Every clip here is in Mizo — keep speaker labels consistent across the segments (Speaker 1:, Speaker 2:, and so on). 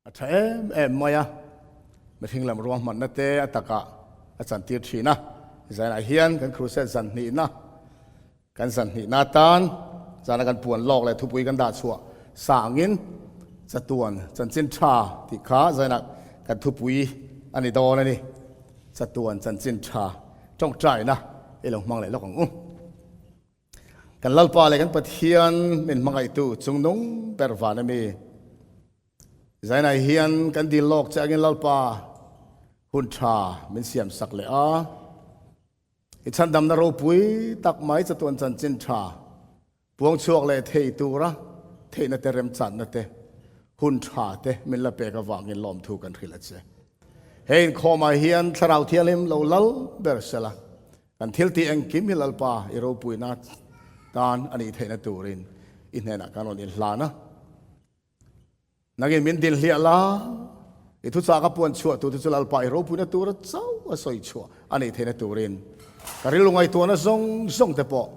Speaker 1: A tha em em mai a, mihring lam ruahmanna te a takah a chantir thin a. Zanah hian kan crusade zan hnihna, kan zan hnihna atan zana kan puan lawk leh thupui kan dah chhuah sa angin chatuan chanchin tha tih kha zanah kan thupui a ni dawn a ni. Chatuan chanchin tha tawngtaina i lo hmang leh lawk ang u. Kan Lalpa leh kan Pathian min hmangaihtu chungnung ber van a mi. Zainai hian kan dil lawk che angin Lalpa hun tha min siam sak leh a. I chhandamna ropui tak mai chatuan chanchin tha puang chhuak leh thei tura theihna te remchanna te hun tha te min la pek avangin lawmthu kan hrilh a che. He inkhawmah hian Thlarau Thianghlim lo lal ber sela Kan thil tih engkim hi Lalpa i ropuina tan a nih theihna turin i hnenah kan rawn inhlan a. Nangin min dinhliah la, i thuchah ka puan chhuah tur te chu Lalpa i ropuina tura chauh a sawi chhuah a nih theihna turin ka rilru ngaihtuahna zawng zawng te pawh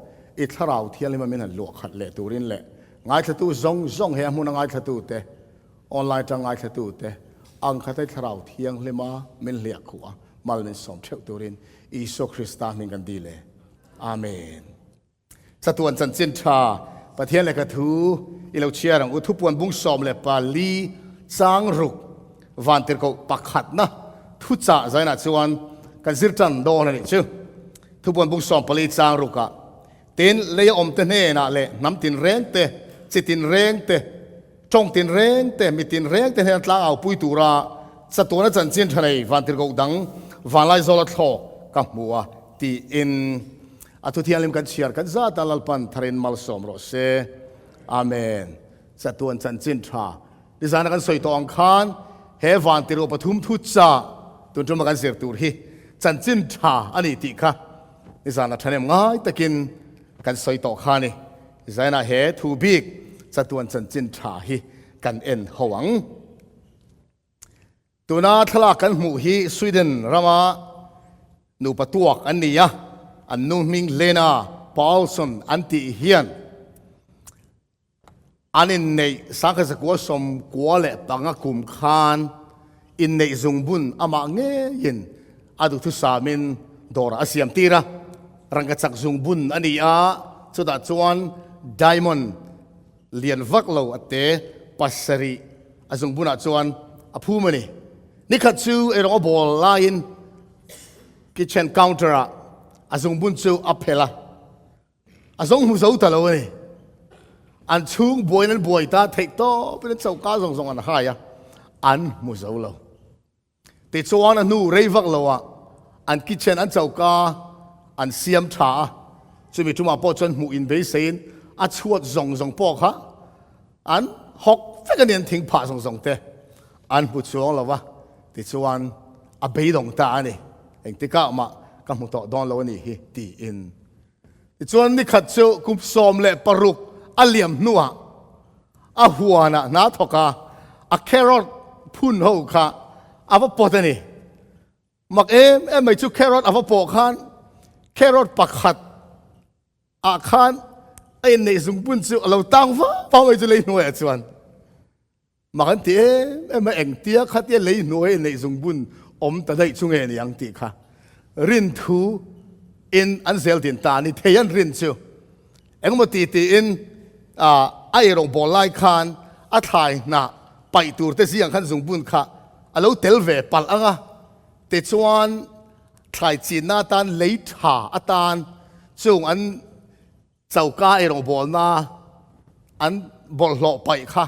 Speaker 1: i thlarau thianghlim a min han luah khat leh turin leh ngaithlatu zawng zawng he a hmuna ngaithlatu te, online tang ngaithlatu te ang khat a i thlarau thianghlim a min hliah khuh a mal min sawm theuh turin Isua Krista hming kan dil e. Amen. Chatuan chanchin tha Pathian lehkha thu i lo chhiar ang u. Thupuan bung 14 chang ruk vantirhkoh pakhatna thuchah zainah chuan kan zir tan dawn a nih chu. Thupuan bung 14 chang rukah tin lei a awmte hnenah leh hnam tinreng te, chi tinreng te, Tawng tinreng te, mi tinreng te hnen tlangau pui tura chatuana chanchin tha nei vantirhkoh dang vanlai zawla thlawk ka hmu a tiin a thu thianghlim kan chhiar kan zat a, Lalpan tharin malsawm rawh se. Amen. Chatuan chanchin tha nizana kan sawi tawh ang khan he vantirhkoh pathum thu chah tun tuma kan zir tur hi chanchin tha a ni tih kha nizana thahnem ngai takin kan sawi tawh kha a ni. Zainah he thu bik chatuan chanchin tha hi kan en ho ang. Tuna thlalak kan hmuh hi Sweden rama nupa tuak an ni a, an nu hming Lena Paulsson an tih hian an inneih 1995 kum khan inneih zungbun amah ngeiin a duhthusamin dawrah a siam tir a, rangkachak zungbun a ni a, chutah chuan diamond lian vak lo a te pasarih a zungbunah chuan a phum a ni. Nikhat chu eirawng a bawl laiin kitchen counter-ah a zungbun chu a phelh a. A zawng hmu zo ta lo a ni. An chhung buaiin an buai ta theih tawpin an choka zawng zawng an hai a, an hmu zo lo. Tichuan a hnu rei vak lo ah an kitchen an choka an siam tha a, chumi tumah pawh chuan hmuh in beiseiin a chhuat zawng zawng pawh kha an hawk vek a ni, an thing phah zawng zawng te an hmu chuang lo va, tichuan a beidawng ta a ni, engtikah mah ka hmu tawh dawn lo a nih hi tiin. Tichuan nikhat chu kum 16 a liam hnuah a huanah hna thawk a, a carrot phun ho kha a va pawt a ni. Mak em em mai chu carrot a va pawh khan carrot pakhat ah khan a inneih zungbun chu a lo tang vang vang mai chu lei hnuaiah chuan. Mak an ti em em a, engtia khatia lei hnuai a inneih zungbun awm ta daih chu nge ni ang tih kha rin thu in an zel din ta a ni thei an rin chu. Engemaw ti tiin a eirawng bawl lai khan a thlai hnah paih tur te zingah khan zungbun kha a lo tel ve palh ang a, tichuan thlai chinna atan lei tha atan chung an Choka eirawngbawlna an bawlhhlawh paih kha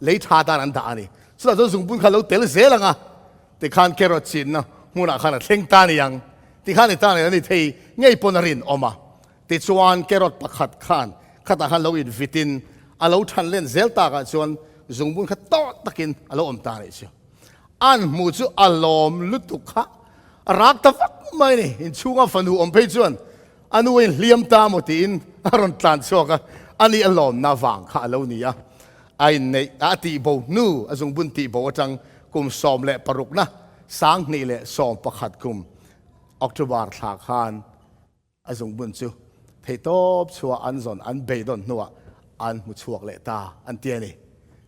Speaker 1: lei tha tan an dah a ni. Chutah chuan zungbun kha lo tel zel ang a, tikhan carrot chinna hmunah khan a thleng ta ni ang. Tikhan i tan a ni thei ngei pawn a rinawm a. Tichuan carrot pakhat khan khatah khan lo invitin a lo than len zel takah chuan zungbun kha tawh takin a lo awm ta a nih chu. An hmuh chu a lawm lutuk kha a rak ta vak mai a ni. Inchhunga fanu awm phei chuan A nu in hliam ta maw tiin a rawn tlan chhuak a, a ni a lawmna vang kha a lo ni a. A inneih a tih bo hnu, a zungbun tih bo atang kum 16 na 2011 kum October thla khan a zungbun chu theihtawp chhuah an zawn an beidawn hnuah an hmu chhuak leh ta an ti a ni.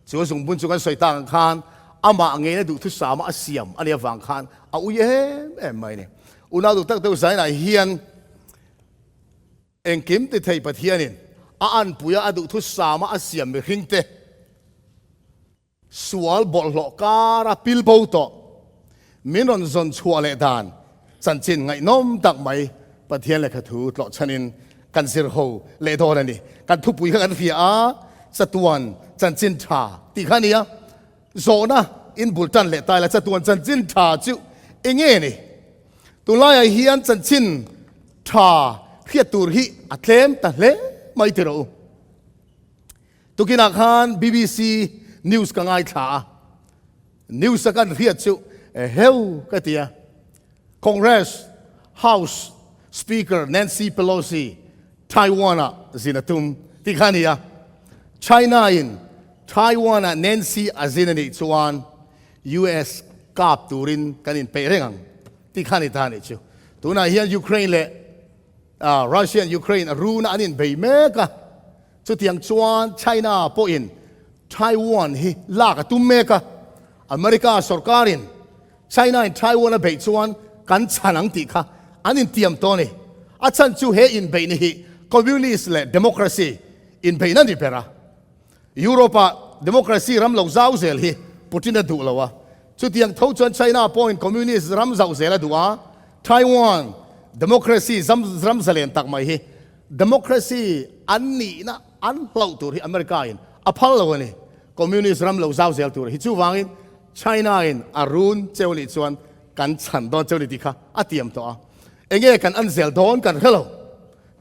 Speaker 1: Chu a zungbun chu kan sawi tak ang khan amah ngeina duhthusama a siam a nih avang khan a ui em em mai a ni. Unau duh tak deuh zainah hian engkim ti thei Pathianin a anpuia a duhthusama a siam mihringte Sual bawlhhlawh kara pil bo tawh min rawn zawn chhuah leh dan chanchin ngaihnawm tak mai Pathian lehkha thu tlawh chhanin kan zir ho leh dawn a ni. Kan thupui kha kan hria a, chatuan chanchin tha tih kha a ni a. Zawhna in bul tan leh taila chatuan chanchin tha chu eng nge ni? Tunlaiah hian chanchin tha hriat tur hi a tlem ta hle mai tiraw u. Tukinah khan BBC News ka ngaithla a, news a kan hriat chu heu ka ti a. Congress House Speaker Nancy Pelosi Taiwan-ah zin a tum tih kha a ni a. China-in Taiwan-ah Nancy a zin a nih chuan US kap turin kan inpeih reng ang tih kha a ni ta a nih chu. Tunah hian Ukraine leh Russia and Ukraine a runa an inbei mek a. Chutiang chuan China pawhin Taiwan hi lak a tum mek a, America sorkarin China in Taiwan a beih chuan kan chhan ang tih kha an intiam tawh a ni. A chhan chu he inbeihna hi Communist leh Democracy inbeihna a ni ber a. Europe-ah Democracy ram lo zau zel hi Putin a duh lo a, chutiang tho chuan China pawhin Communist ram zauh zel a duh a, Taiwan Democracy ram zalen tak mai hi Democracy an nihna an hlauh tur hi America in a phal lo a ni. Communist ram lo zau zel tur hi chuvangin China in a run cheu nih chuan kan chhan dawn cheu ni tih kha a tiam tawh a. Enge kan an zel dawn kan hre lo.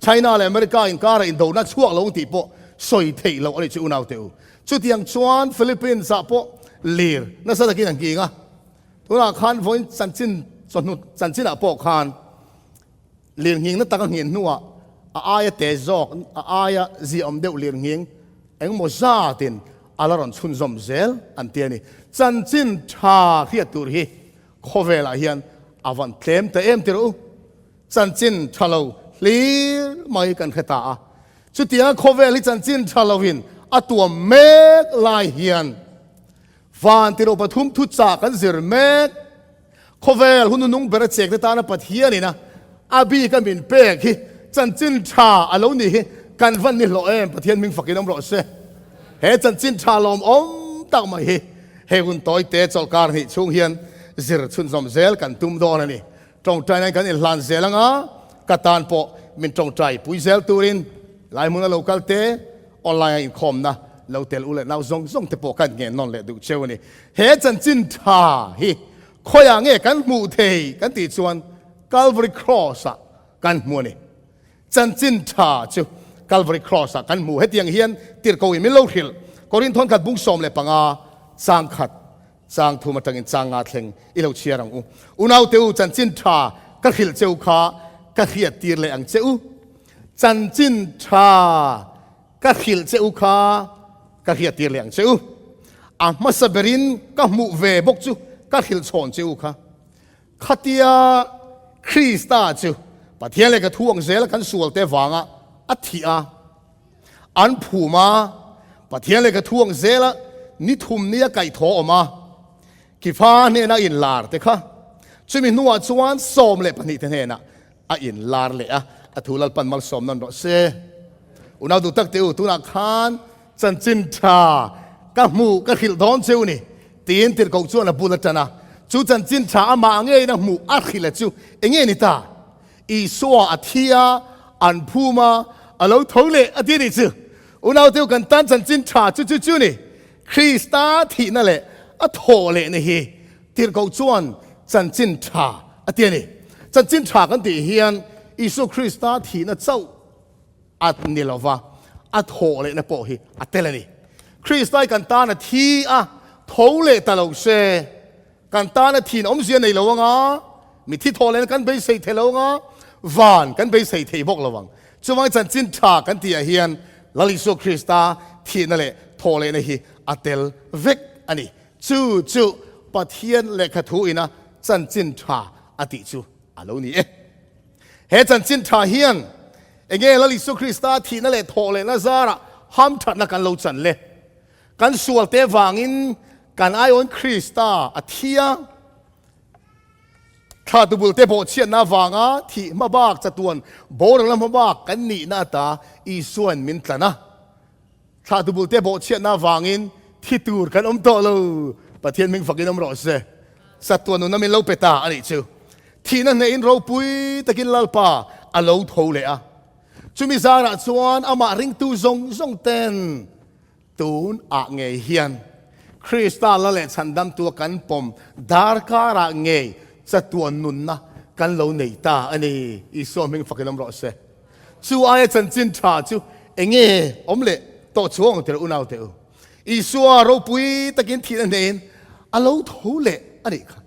Speaker 1: China leh America inkara indona chhuak lo tih pawh sawi theih loh a ni chu unau teh u. Chutiang chuan Philippines ah pawh lir nasa takin an nghing a. Tunah khan vawiin chanchin chawhnu chanchinah pawh khan Lirnghingna tak a nghin hnuah a aia te zawk, a aia ziaawm deuh lirnghing engemaw zatin a la rawn chhunzawm zel an ti a ni. Chanchin tha hriat tur hi khawvelah hian a van tlem ta em tirh u. Chanchin tha lo hlir mai kan hre ta a. Chutianga khawvel hi chanchin tha loin a tuam mek lai hian van tirh pathum thuchah kan zir mek. Khawvel hun nung ber a chekte tana Pathianin a a bik a min pek hi chanchin tha a lo nih hi kan van ni hlawh em? Pathian hming fakin awm rawh se. He chanchin tha lawm awm tak mai hi he hun tawi te chawlhkar hnih chhung hian zir chhunzawm zel kan tum dawn a ni. Tawngtai nan kan inhlan zel anga ka tan pawh min tawngtai pui zel turin lai hmuna lo kal te online a inkhawmna lo tel u leh nau zawng zawng te pawh kan ngen nawn leh duh cheu a ni. He chanchin tha hi khawiah nge kan hmuh thei kan tih chuan Calvary Cross ah kan hmu a ni. Chanchin tha chu Calvary Cross ah kan hmu. Hetiang hian tirhkoh in min lo hrilh. Korinth thawnkhat bung 15 chang khat chang thum atangin chang nga thleng i lo chhiar ang u. Unaute u chanchin tha ka hrilh cheu kha ka hriat tir leh ang che u. Chanchin tha ka hrilh che u kha ka hriat tir leh ang che u. A hmasa berin ka hmuh ve bawk chu ka hrilh chhawn che u kha. Khatia Krista chu Pathian leh ka thu ang zela kan sualte vanga a thih a, an phum a, Pathian leh ka thu ang zela ni thum nia kaihthawh awm a, Kifa hnena inlar te kha chumi hnuah chuan 12 te hnenah a inlar leh a, a thu Lalpan malsawm nawn rawh se. Unau duh tak teh u, tunah khan chanchin tha ka hmuh ka hrilh dawn cheu ni tiin tirhkoh chuan a bul a tan a. Chu chanchin tha amah ngeiin a hmuh a hrilh a chu enge ni ta? Isua a thi a, an phum a, a lo tho leh a ti a nih chu. Unau teh u, kan tan chanchin tha chu chu chu ni. Krista thihna leh a thawh lehna hi Tirhkoh chuan chanchin tha a ti a ni. Chanchin tha kan tih hian Isua Krista thihna chauh a ni lo va, a thawh lehna pawh hi a tel a ni. Krista hi kan tan a thi a, tho leh ta lo se, kan tan a thin awmzia nei lo anga, mithi thawh lehna kan beisei thei lo anga, van kan beisei thei bawk lo ang. Chuvangin chanchin tha kan tihah hian Lal Isua Krista thihna leh thawh lehna hi a tel vek a ni. Chu chu Pathian lehkha thu ina chanchin tha a tih chu a lo ni e. He chanchin tha hian enge Lal Isua Krista thihna leh thawh lehna zarah hamthatna kan lo chan le? Kan sualte vangin. Kan aiawin Krista a thi a, thla tubulte bawhchhiatna avanga thih hmabak chatuan boralna hmabak kan nihna ata Isua'n min tlan a. Thla tubulte bawhchhiatna avangin thi tur kan awm tawh lo. Pathian hming fakin awm rawh se. Chatuan nunna min lo pe ta a nih chu. Thihna hnehin ropui takin Lalpa a lo tho leh a. Chumi zarah chuan amah ringtu zawng zawng ten Tun ah ngei hian Krista la leh chhandamtu a kan pawm darkar ah ngei chatuan nunna kan lo nei ta a ni. Isua hming fakin awm rawh se. Chu aia chanchin tha chu enge awm leh tawh chuang ang tirh unau teh u. Isua ropui takin thihna hnehin a lo tho leh a nih kha.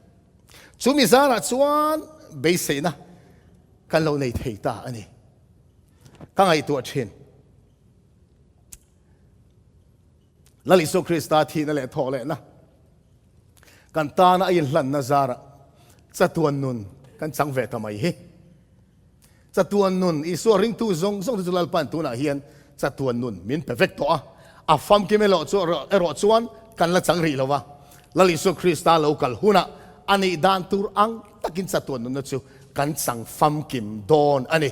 Speaker 1: Chu mi zarah chuan beiseina kan lo nei thei ta a ni. Ka ngaihtuah thin. Lal Isua Krista thihna leh thawh lehna kan tana a inhlanna zarah chatuan nun kan chang ve ta mai hi. Chatuan nun Isua ringtu zawng zawng te chu Lalpa'n tunah hian chatuan nun min pe vek tawh a, a famkim erawh chu erawh chuan kan la chang rih lo va. Lal Isua Krista lo kal hunah a nih dan tur ang takin chatuan nunna chu kan chang famkim dawn a ni.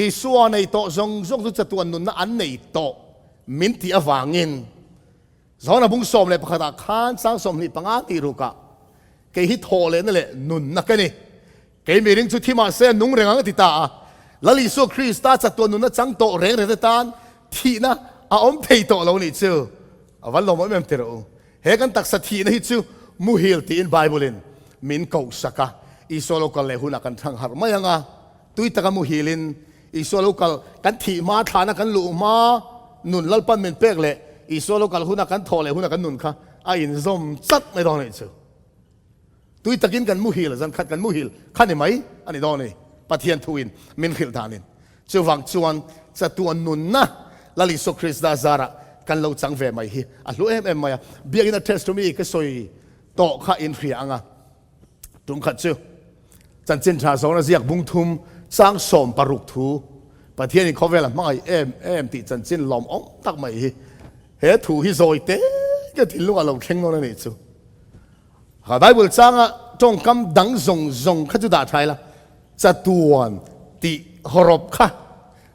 Speaker 1: Isua nei tawh zawng zawng chu chatuan nunna an nei tawh min tih avangin Johana bung 11 ah khan chang 25 tih rukah kei hi thawh lehna leh nunna ka ni. Kei miring chu thi mahse a nung reng ang a ti ta a. Lal Isua Krista chatuan nunna chang tawh reng reng te tan thihna a awm thei tawh lo nih chu a van lawm em em ti rawh u. He kan taksa thihna hi chu muhil tiin Bible-in min kohsak a, Isua lo kal leh hunah kan thlang harh mai ang a, tui taka muhilin Isua lo kal kan thih hma thlahna kan luh hma nun Lalpan min pek leh Isua lo kal huna kan thawh leh huna kan nun kha a inzawm chat mai dawn a nih chu. Tui takin kan muhil, zan khat kan muhil kha ni mai a ni dawn a ni, Pathian thuin min hrilh danin. Chuvang chuan chatuan nunna Lal Isua Krista zarah kan lo chang ve mai hi a hlu em em mai a. Biakina testimony ka sawi tawh kha in hria ang a, tum khat chu chanchin tha zawna ziak bung thum chang 16 thu Pathianin khawvel a hmangaih em em tih chanchin lawmawm tak mai hi he thu hi zawi te ka thinlungah lo thleng dawn a nih chu. Kha Bible changa tawngkam dang zawng zawng kha chu dah tha ila, chatuan tih hawrawp kha,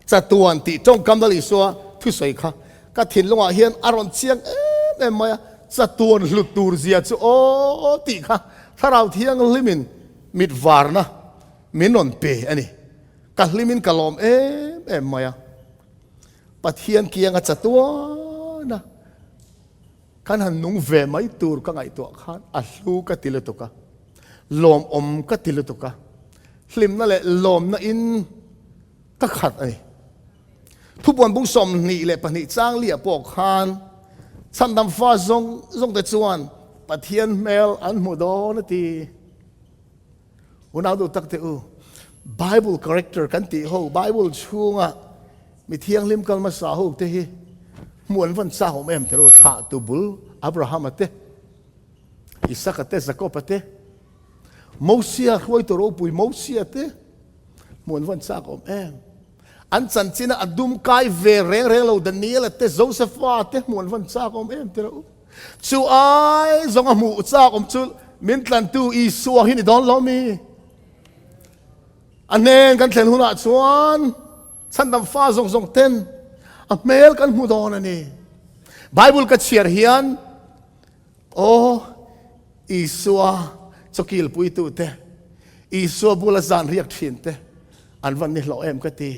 Speaker 1: chatuan tih tawngkam Lal Isua thusawi kha ka thinlungah hian a rawn chiang em em mai a, chatuan hlut tur zia chu aw tih kha Thlarau Thianghlimin mit varna min rawn pe a ni. Ka hlimin ka lawm em em mai a, Pathian kianga chatuana Kan han nung ve mai tur ka ngaihtuah khan a hlu ka ti lutuk a, lawmawm ka ti lutuk a, hlimna leh lawmna in ka khat a ni. Thupuan bung 22 chang liah pawh khan chhandam fa zawng zawng te chuan Pathian hmel an hmu dawn a ti. Unau duh tak teh u, Bible character kan tih ho, Bible chhunga mi thianghlim kal hmasa ho te hi hmuh an van chak awm em teh u, thlah tu bul Abrahama te, Isaka te, Jakoba te, Mosia hruaitu ropui Mosia te hmuh an van chak awm em. An chanchina a dum kai ve reng reng lo Daniela te, Josepha te hmuh an van chak awm em teh u. Chu ai zawng a hmuh chak awm chu min tlantu Isua hi ni dawn lo mi? A hnen kan thlen hunah chuan chhandam fa zawng zawng ten a hmel kan hmu dawn a ni. Bible ka chhiar hian aw Isua chawkil puitu te, Isua bula zan riak thin te an van ni hlawh em ka ti.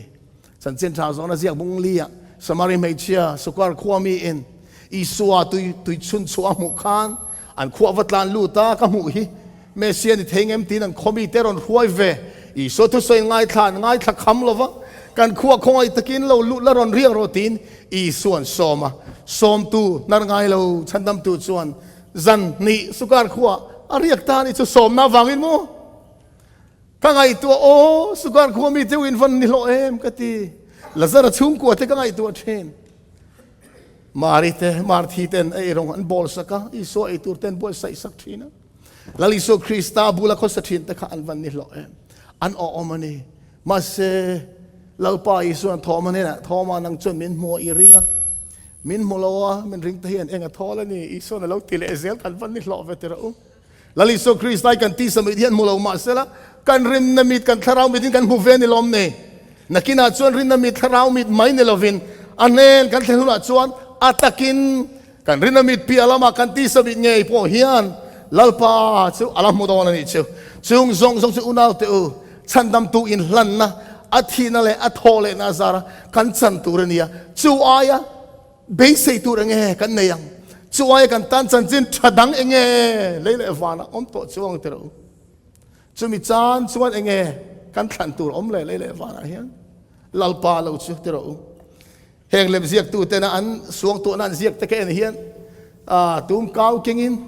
Speaker 1: Chanchin tha zawhna ziak bung li ah Samari hmeichhia Sukar khua mi in Isua tui tui chhun chhuah a hmuh khan an khua va tlan lut a, ka hmuh hi Messia ni thei ngem tiin an khaw mi te rawn hruai ve. Isua thusawi ngaithla an ngaithla kham lo va, kan khua khawngaih takin lo lut la rawn riak rawh tiin Isua an sawm a. Sawmtu hnar ngai lo chhandamtu chuan zan hnih Sukar khua a riak ta a nih chu sawmna avangin maw? Ka ngaihtuah aw, Sukar khua mi deuh in van ni hlawh em ka ti. Lazara chhungkua te ka ngaihtuah thin. Mari te, Marthi ten a eirawng an bawl sak a, Isua ei tur ten buatsaih sak thin a. Lal Isua Krista bula khawsa thin te kha an van ni hlawh em. An awhawm a ni. Mahse, Lalpa Isua'n Thoma hnenah, Thoma nang chuan min hmu a i ring a. Min hmu lo a, min ring te hian eng a thawl a ni, Isua'n a lo ti leh zel kan van ni hlawh ve tirh u. Lal Isua Krista i kan tisa mit hian hmu lo mahsela, kan rinna mit, kan thlarau mitin kan hmu ve ni lawm ni? Nakinah chuan rinna mit, thlarau mit mai ni lovin a hnen kan thlen hunah chuan a takin kan rinna mit piah lamah kan tisa mit ngei pawh hian Lalpa chu a la hmu dawn a nih chu. Chung zawng zawng chu unaute u, chhandamtu inhlanna, a thihna leh a thawh lehna a zara kan chan tur a nia. Chu aia beisei tur enge kan nei ang? Chu aia kan tan chanchin tha dang enge lei leh vanah awm tawh chuang tirh u? Chumi chan chuan enge kan thlan tur awm leh lei leh vanah hian Lalpa lo chu tirh u. Heng lemziaktu tena an suangtuahna an ziak te ka en hian tum kau kengin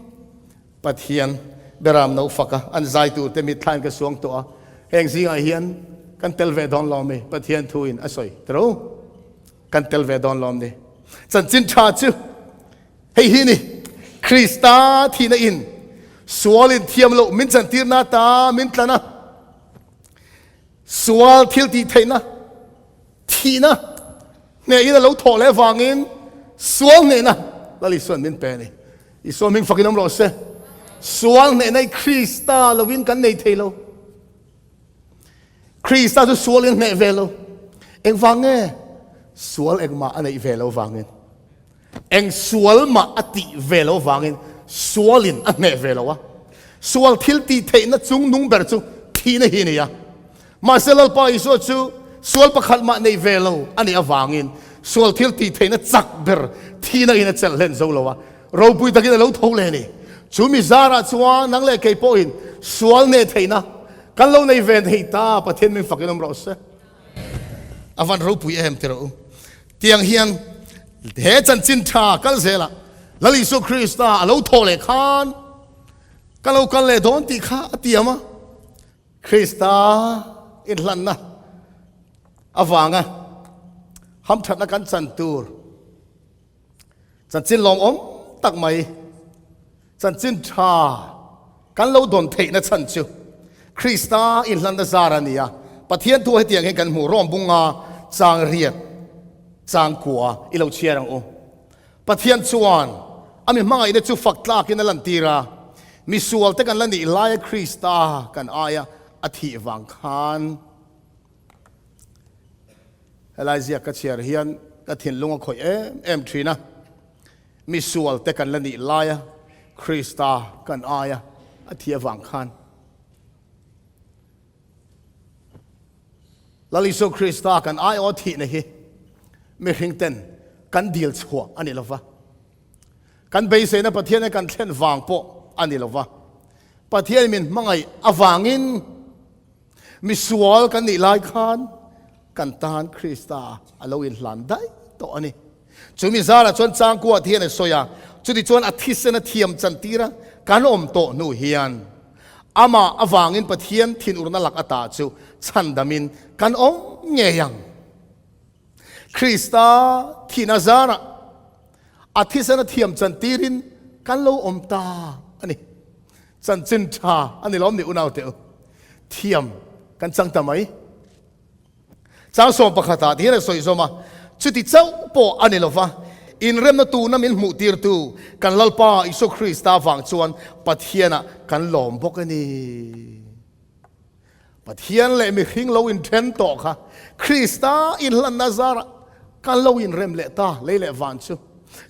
Speaker 1: Pathian beram no faka an zai tur te mitthlain ka suang tawh a, heng zingah hian kan tel ve dawn lawm mi? Pathian thuin a sawi tiro kan tel ve dawn lawm ni? Chanchin tha chu hei hi ni, Krista thihna in sualin thiam loh min chantirna ta min tlan a, sual thil tih theihna Thihna hnehin a lo thawh leh avangin sual hnehna Lal Isua'n min pe a ni. Isua hming fakin awm rawh se. Sual hnehna hi Krista lovin kan nei thei lo. Krista chu sualin hneh ve lo. Engvang nge? Sual engmah a neih ve lo vangin. Eng sual mah a tih ve lo vangin sualin a hneh ve lo a. Sual thil tih theihna chung nung ber chu thihna hi a ni a. Mahse Lalpa Isua chu sual pakhat mah nei ve lo a nih avangin sual thil tih theihna chak ber thihna in a chelh hlen zo lo a, ropui takin a lo tho leh a ni. Chu mi zarah chuan nang leh kei pawhin sual neh theihna kan lo nei ve thei ta, Pathian min fakin awm rawh se. A van ropui em ti rawh u. Tiang hian he chanchin tha kal zelah Lal Isua Krista a lo thawh leh khan ka lo kal leh dawn tih kha a tiam a. Krista inhlanna avanga hamthatna kan chan tur chanchin lawmawm tak mai, chanchin tha kan lo dawn theihna chhan chu Krista inhlanna zar a ni a. Pathian thu hetiang hian kan hmu, Rom bunga chang riat chang kua i lo chhiar ang u. Pathian chuan a mi hmangaihna chu fak tlakin a lantir a, misualte kan la nih laia Krista kan aia a thih vang khan. Helai ziak ka chhiar hian ka thinlung a khawih em em thin a, misualte kan la nih laia Krista kan aia a thih avang khan. Lal Isua Krista kan aiawh a thihna hi mihring ten kan dil chhuah a ni lova, kan beiseina Pathian kan thlen vang pawh a ni lova, Pathian min hmangaih avangin misual kan nih lai khan kan tan Krista a lo inhlan daih tawh a ni. Chumi zarah chuan changkua te hian a sawi a, chuti chuan a thisen a thiam chantir a, kan awm tawh hnu hian amah avangin Pathian thinurna lak ata chu chhandamin kan awm ngei ang. Krista thihna zarah a thisen a thiam chantirin kan lo awm ta a ni. Chanchin tha a ni lawm ni unaute u, thiam kan chang ta mai. Chang sawm pakhatah ti hian a sawi zawm a, Chuti chauh pawh a ni lova, inremna tuna min hmuhtirtu kan Lalpa Isua Krista vang chuan Pathianah kan lawm bawk a ni. Pathian leh mihring lo inthen tawh kha Krista inhlanna zarah kan lo inrem leh ta, lei leh van chu.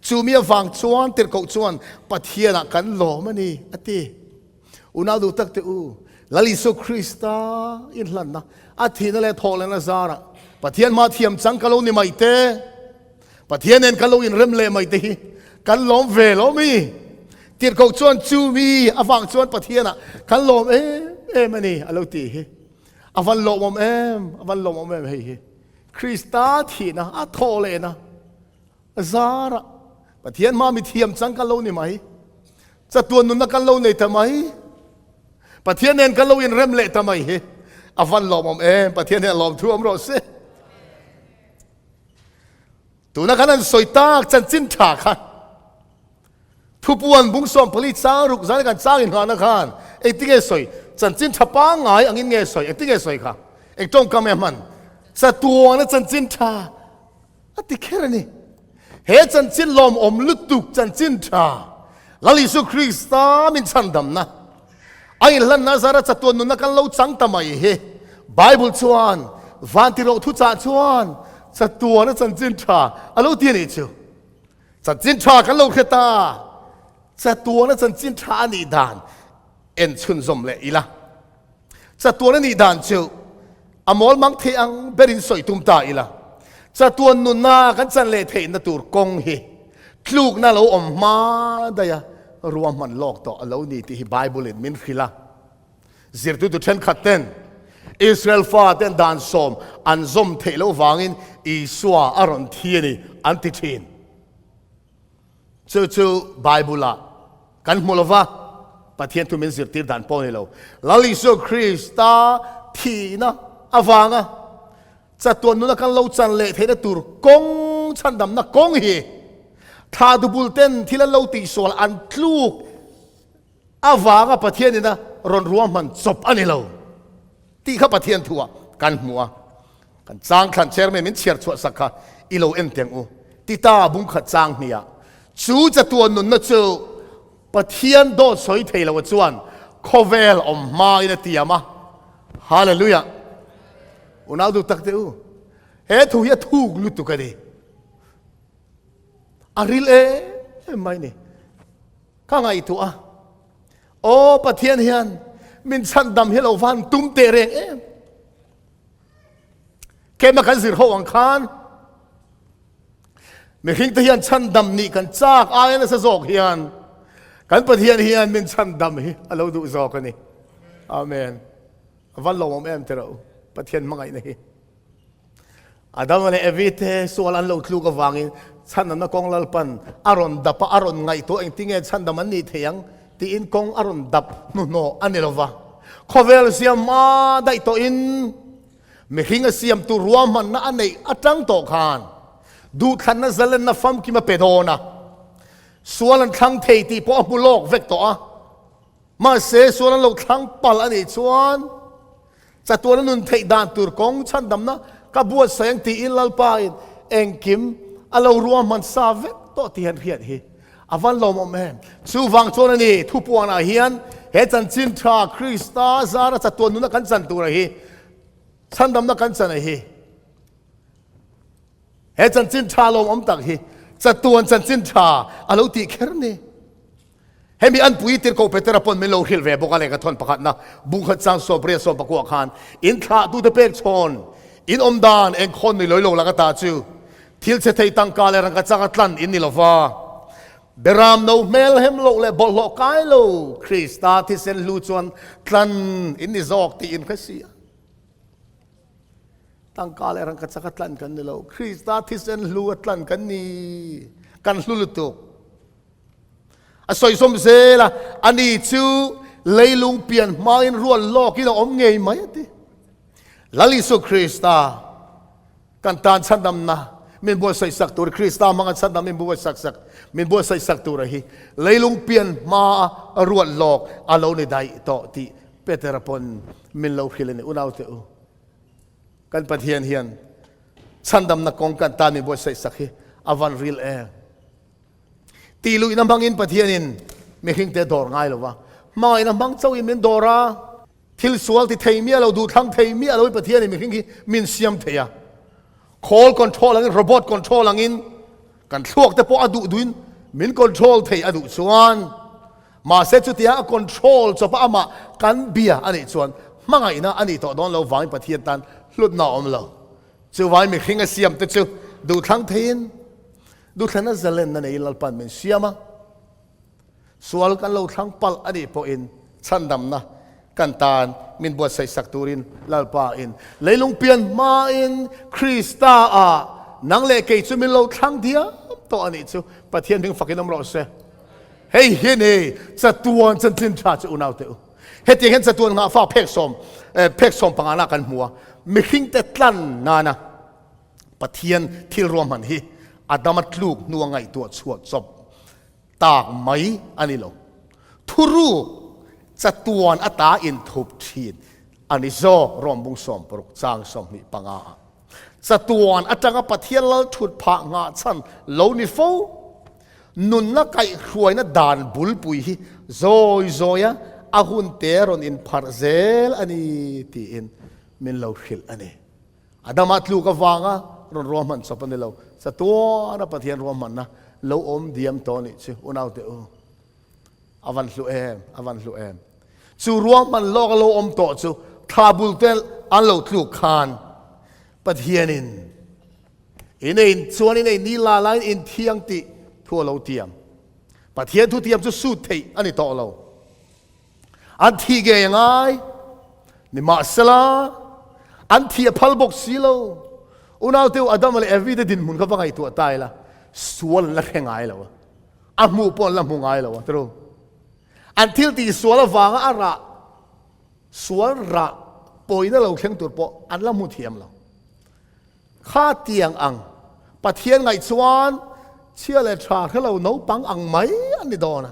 Speaker 1: Chumi avang chuan tirhkoh chuan Pathianah kan lawm a ni, a ti. Unau duh tak te u, Lal Isua Krista inhlanna, a thihna leh thawhlehna zarah Pathian hma thiam chang ka lo ni mai te, Pathian nen ka lo inrem leh mai te hi kan lawm ve lo mi? Tirhkoh chuan chu mi avang chuan Pathianah kan lawm em em a ni a lo ti hi. A van lawmawm em, a van lawmawm em hei hi. Krista thihna, a thawhlehna zarah Pathian hma mi thiam chang ka lo ni mai. Chatuan nunna kan lo nei ta mai. Pathian nen kan lo inrem leh ta mai hi a van lawmawm em. Pathian hian lawm thu awm rawh se. Tuna kan an sawi tak chanchin tha kha thupuan bung sawm pali chang ruk zan kan chang in nghahna khan engtinge sawi chanchin tha pangngai angin nge sawi engtinge sawi kha eng tawngkam e hman chatuana chanchin tha A ti kher a ni. He chanchin lawmawm lutuk chanchin tha Lal Isu Krista min chhandamna a inhlanna zara chatuan nunna kan lo chang ta mai hi Bible chuan vantirawh thuchah chuan chatuana chanchin tha a lo ti a nih chu. Chanchin tha kan lo hre ta. Chatuana chanchin tha a nih dan en chhunzawm leh ila. Chatuan a nih dan chu a mawl mang thei ang berin sawi tum ta ila. Chatuan nunna kan chan leh theihna tur kawng hi tlukna lo awm hma daih a, ruahman lawk tawh a lo ni tih hi Bible in min hrilh a. Zirtutu thenkhat ten Israel fa ten dan sawm an zawm theih loh vangin Isua a rawn thi a ni an ti thin. Chu chu Bible ah kan hmu lova, Pathian thu min zirtir dan pawh a ni lo. Lal Isua Krista thihna avanga chatuan nuna kan lo chan leh theihna tur kawng chhandamna kawng hi thla dubul ten thil an lo tihsual an tluk avanga Pathian ina rawn ruahman chawp a ni lo tih kha Pathian thu ah kan hmu a. Kan chang thlan chairman min chhiar chhuah sak kha i lo en teng u. Tita bungkhat chang hniah chu chatuan nunna chu Pathian dawt sawi thei lo chuan khawvel awm hma in a tiam a. Hallelujah! Unau duh tak teh u, he thu hi a thuk lutuk a ni. A ril em mai ni. Ka ngaihtuah a, Aw Pathian hian min chhandam hi lo van tum teh reng em. Kema kan zir ho ang khan mihring te hian chhandam nih kan chak aia nasa zawk hian kan Pathian hian min chhandam hi a lo duh zawk a ni. Amen. A van lawmawm em tiraw Pathian hmangaihna hi. Adama leh Evi te sual an lo tluk avangin chhandamna kawng Lalpan a rawn dap a, a rawn ngaihtuah engtinge chhandam an nih thei ang tiin kawng a rawn dap hnuhnawh a ni lova. Khawvel siam hma daih tawhin mihring a siamtu ruahmanna a neih atang tawh khan duhthlanna zalenna famkim a pe dawn a, sual an thlang thei tih pawh a hmu lawk vek tawh a. Mahse sual an lo thlang palh a nih chuan Chatuana nun theih dan tur kawng chhandamna ka buatsaih ang tiin Lalpa in engkim a lo ruahman sa vek tawh tih an hriat hi a van lawmawm em. Chuvang chuan a ni, thupuanah hian he chanchin tha Krista zara chatuan nuna kan chan tura hi chhandamna kan chan a hi. He chanchin tha lawmawm tak hi chatuan chanchin tha a lo tih kher ni. Hemi an pui tirhkoh Petera pawn min lo hrilh ve bawk a lehkha thawn pakhatna bungkhat chang sawpria sawm pakua khan in thlahtute pek chhawn in awm dan engkhawn ni lawi lo laka ta chu thil chhe thei tangka leh rangka changa tlan in ni lova Beram no hmel hem loh leh bawlhhlawh kai lo Krista thisen hlu chuan tlan in ni zawk tih in hre si a. Tangka leh rangka chaka tlan kan ni lo Krista thisen hlu a tlan kan ni kan hlu lutuk. A sawi sawm zel a, ani chu leilung pian hmain rual lawkin a awm ngei mai a ti. Lal Isu Krista kan tan chhandamna min buatsaih sak tur Krista hmanga chhandam min buatsak sak min buatsaih sak tur a hi leilung pian hmaa ruat lawk a lo ni daih tawh tih Petera pawn min lo hrilh a ni unau te u. Kan Pathian hian chhandamna kawng kan tan min buatsaih sak hi a van ril em. Tih luihna hmangin Pathianin mihringte dawr ngai lo va, hmangaihna hmang chauhin min dawr a. Thil sual ti thei miah lo, duhthlang thei miah loin Pathianin mihring hi min siam thei a. Khawl control angin, robot control angin kan thluak te pawh a duh duhin min control thei a duh chuan, mahse chutia a control chawpa amah kan bia a nih chuan hmangaihna a nih tawh dawn lo vangin Pathian tan hlutna a awm lo. Chuvangin mihring a siam te chu duhthlang theiin, Duhthlanna zalenna neiin Lalpan min siam a, sual kan lo thlang palh a nih pawhin chhandamna kan tan min buatsaih sak turin Lalpa in leilung pian hmain Krista ah nang leh kei chu min lo thlang diam tawh a nih chu Pathian hming fakin awm rawh se. Hei hi ni chatuan chanchin tha chu unau te u. Hetiang hian chatuan nghahfak phek sawm phek sawm pangana kan hmu a, mihringte tlan nana Pathian thil ruahman hi Adama tluk hnua ngaihtuah chhuah chawp tak mai a ni lo. Thuruk chatuan ata inthup thin a ni zawk Rom bung 60 chang 25 ah. Chatuan atanga Pathian lal thut phah nghah chhan lo ni fo. Nunna kaihhruaina dan bulpui hi zawi zawia a hun te rawn inpharh zel a ni tiin min lo hrilh a ni. Adama tluk avanga rawn ruahman chawp a ni lo. Chatuana Pathian ruahmanna lo awm diam tawh a nih chu unaute u. A van hlu em, a van hlu em. Chu ruahman lawk a lo awm tawh chu thla bul te an lo tluk khan Pathianin in ei chuan in ei ni la laiin in thiang tih thu a lo tiam. Pathian thu tiam chu sut theih a ni tawh lo. An thih ngei a ngai. Nimahsela, an thih a phal bawk si lo. Unaute u Adama leh Evi te dinhmun kha va ngaihtuah ta ila, sual an la hre ngai lo a. A hmuh pawh an la hmu ngai lo a, tiro. An thil tih sual avanga a rah, sual rah pawina lo thleng tur pawh an la hmu thiam lo. Kha tiang ang Pathian ngaih chuan chhia leh tha hre lo naupang ang mai an ni dawn a.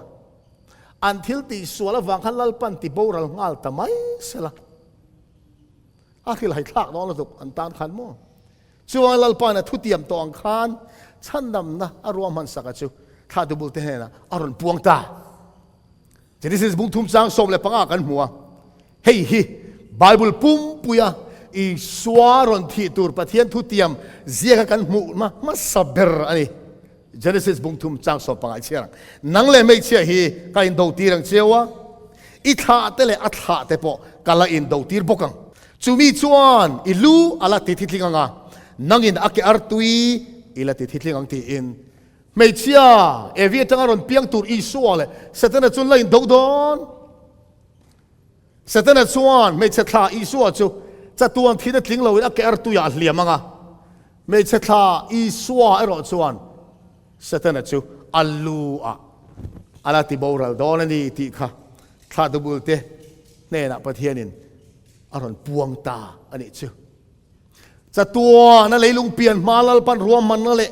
Speaker 1: An thil tih sual avang khan Lalpan ti boral nghal ta mai sela. A hrilhai thlak dawn lutuk an tan khan maw? Chuan Lalpain a thutiam tawh ang khan chhandamna a ruahman saka chu thlahtu bulte hnenah a rawn puang ta. Genesis bung thum chang 15 kan hmu a, hei hi Bible pumpuia Isua rawn thih tur Pathian thutiam ziaka kan hmuhna hmasa ber a ni. Genesis bung thum chang 15 i chhiar ang. Nang leh hmeichhia hi ka indo tir ang cheu a, i thlah te leh a thlah te pawh ka la indo tir bawk ang. Chumi chuan i lu a la ti thitling ang a, nangin a ke artui i la ti thitling ang tiin hmeichhia Evi atanga rawn piang tur Isua leh Setana chu an la indo dawn. Setana chuan hmeichhe thla Isua chu chatuan thihna tling loin a ke artuiah a hliam ang a, hmeichhe thla Isua erawh chuan Setana chu a lu ah a la ti boral dawn a ni tih kha thla dubulte hnenah Pathianin a rawn puang ta a nih chu. Chatuan a leilung pian hma Lalpan ruahmanna leh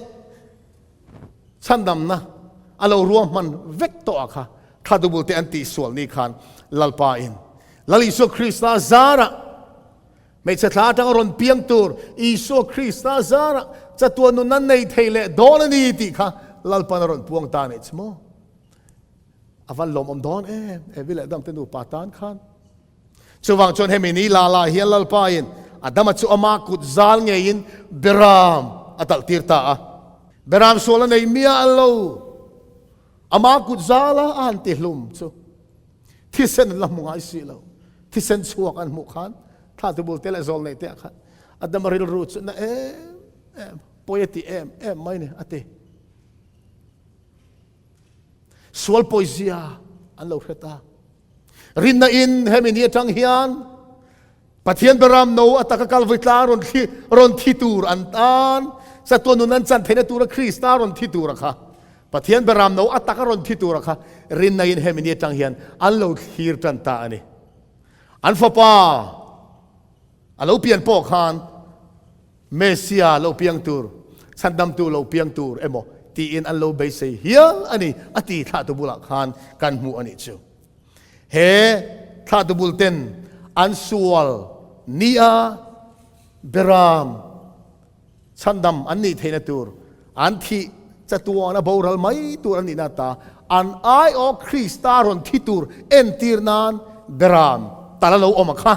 Speaker 1: chhandamna a lo ruahman vek tawh a kha thla dubulte an tihsual ni khan Lalpa in Lal Isua Krista zarah hmeichhe thla atanga rawn piang tur Isua Krista zarah chatuan nun an nei thei leh dawn a ni tih kha Lalpan a rawn puang ta a nih chu maw? A van lawmawm dawn em Evi leh Adamte nupa tan khan. Chuvang chuan hemi ni la la hian Lalpa in Adama chu ama kut zal ngeiin Beram a talh tir ta a. Beram sual a nei miah lo. Ama kut zala a han ti hlum chu thisen an la hmu ngai si lo. Thisen chhuak an hmuh khan thla tubul te leh zawl neih te ah khan Adama rilru chu na em em, pawi a ti em em mai ni a ti. Sual pawizia an lo hre ta. Rinna in hemi ni atang hian Pathian Beram no a taka Kalvari tlang rawn thli rawn thi tur an tan chatuan nun an chan theihna tura Krista rawn thi tura kha Pathian Beram no a taka rawn thi tura kha rinna in hemi ni atang hian an lo thlir tan ta a ni. An fapa a lo pian pawh khan Messia lo piang tur, chhandamtu lo piang tur emaw tiin an lo beisei hial a ni a ti thlahtu bulah khan kan hmuh a nih chu. He thlahtu bul ten an sual nia beram chhandam an nih theihna tur an thih chatuan a boral mai tur an nihna ta an aiawh Krista rawn thi tur entir nan beram tal a lo awm a kha.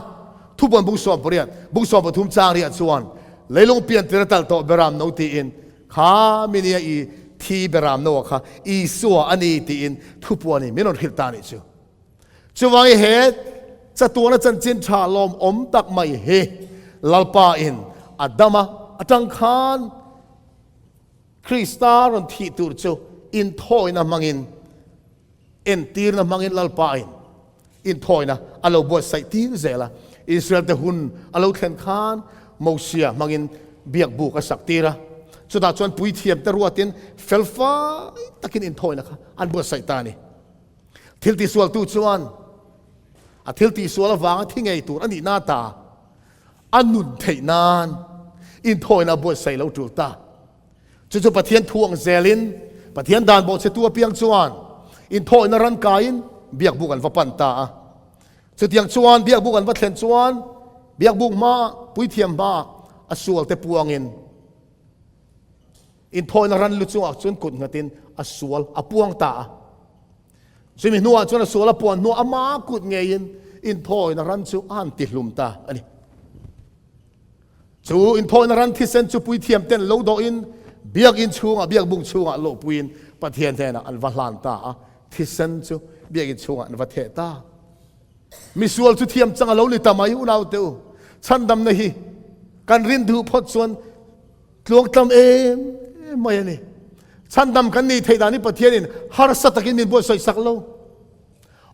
Speaker 1: Thupuan bung 18, bung 13 chang riah chuan leilung pian tir a tal tawh beram no tiin kha minia i thi beram no a kha Isua a ni tiin thupuan in min rawn hrilh ta a nih chu. Chuvangin he chatuana chanchin tha lawmawm tak mai hi Lalpa in Adama atang khan Krista rawn thih tur chu inthawina hmangin entirna hmangin Lalpa in inthawina a lo buatsaih tir zel a. Israel te hun a lo thlen khan Mosia hmangin biakbuk a sak tir a. Chutah chuan puithiam te ruatin felfai takin inthawina kha an buatsaih ta a ni. Thil tihsualtu chuan a thil tihsual avanga thi ngei tur a nihna ta a nun theih nan inthawina a buatsaih lo tul ta. Chu chu Pathian thu ang zelin Pathian dan bawhchhetu apiang chuan inthawina ran kaiin biakbuk an va pan ta a. Chutiang chuan biakbuk an va thlen chuan biakbuk hmaah, puithiam hmaah. a sualte puangin inthawina ran lu chungah chuan kut nghatin a sual a puang ta a. Chumi hnuah chuan a sual a puan hnuah ama kut ngeiin inthawina ran chu a han tihlum ta a ni. Chu inthawina ran thisen chu puithiam ten lo dawhin biakinn chhungah, biakbung chhungah lohpuiin Pathian hnenah an va hlan ta a, thisen chu biakinn chhungah an va theh ta. Misual chu thiam chang a lo ni ta mai unaute u, chhandamna hi kan rin duh phawt chuan tluangtlam em em mai a ni. Chhandam kan nih theih dan hi Pathianin harsa takin min buatsawi sak lo.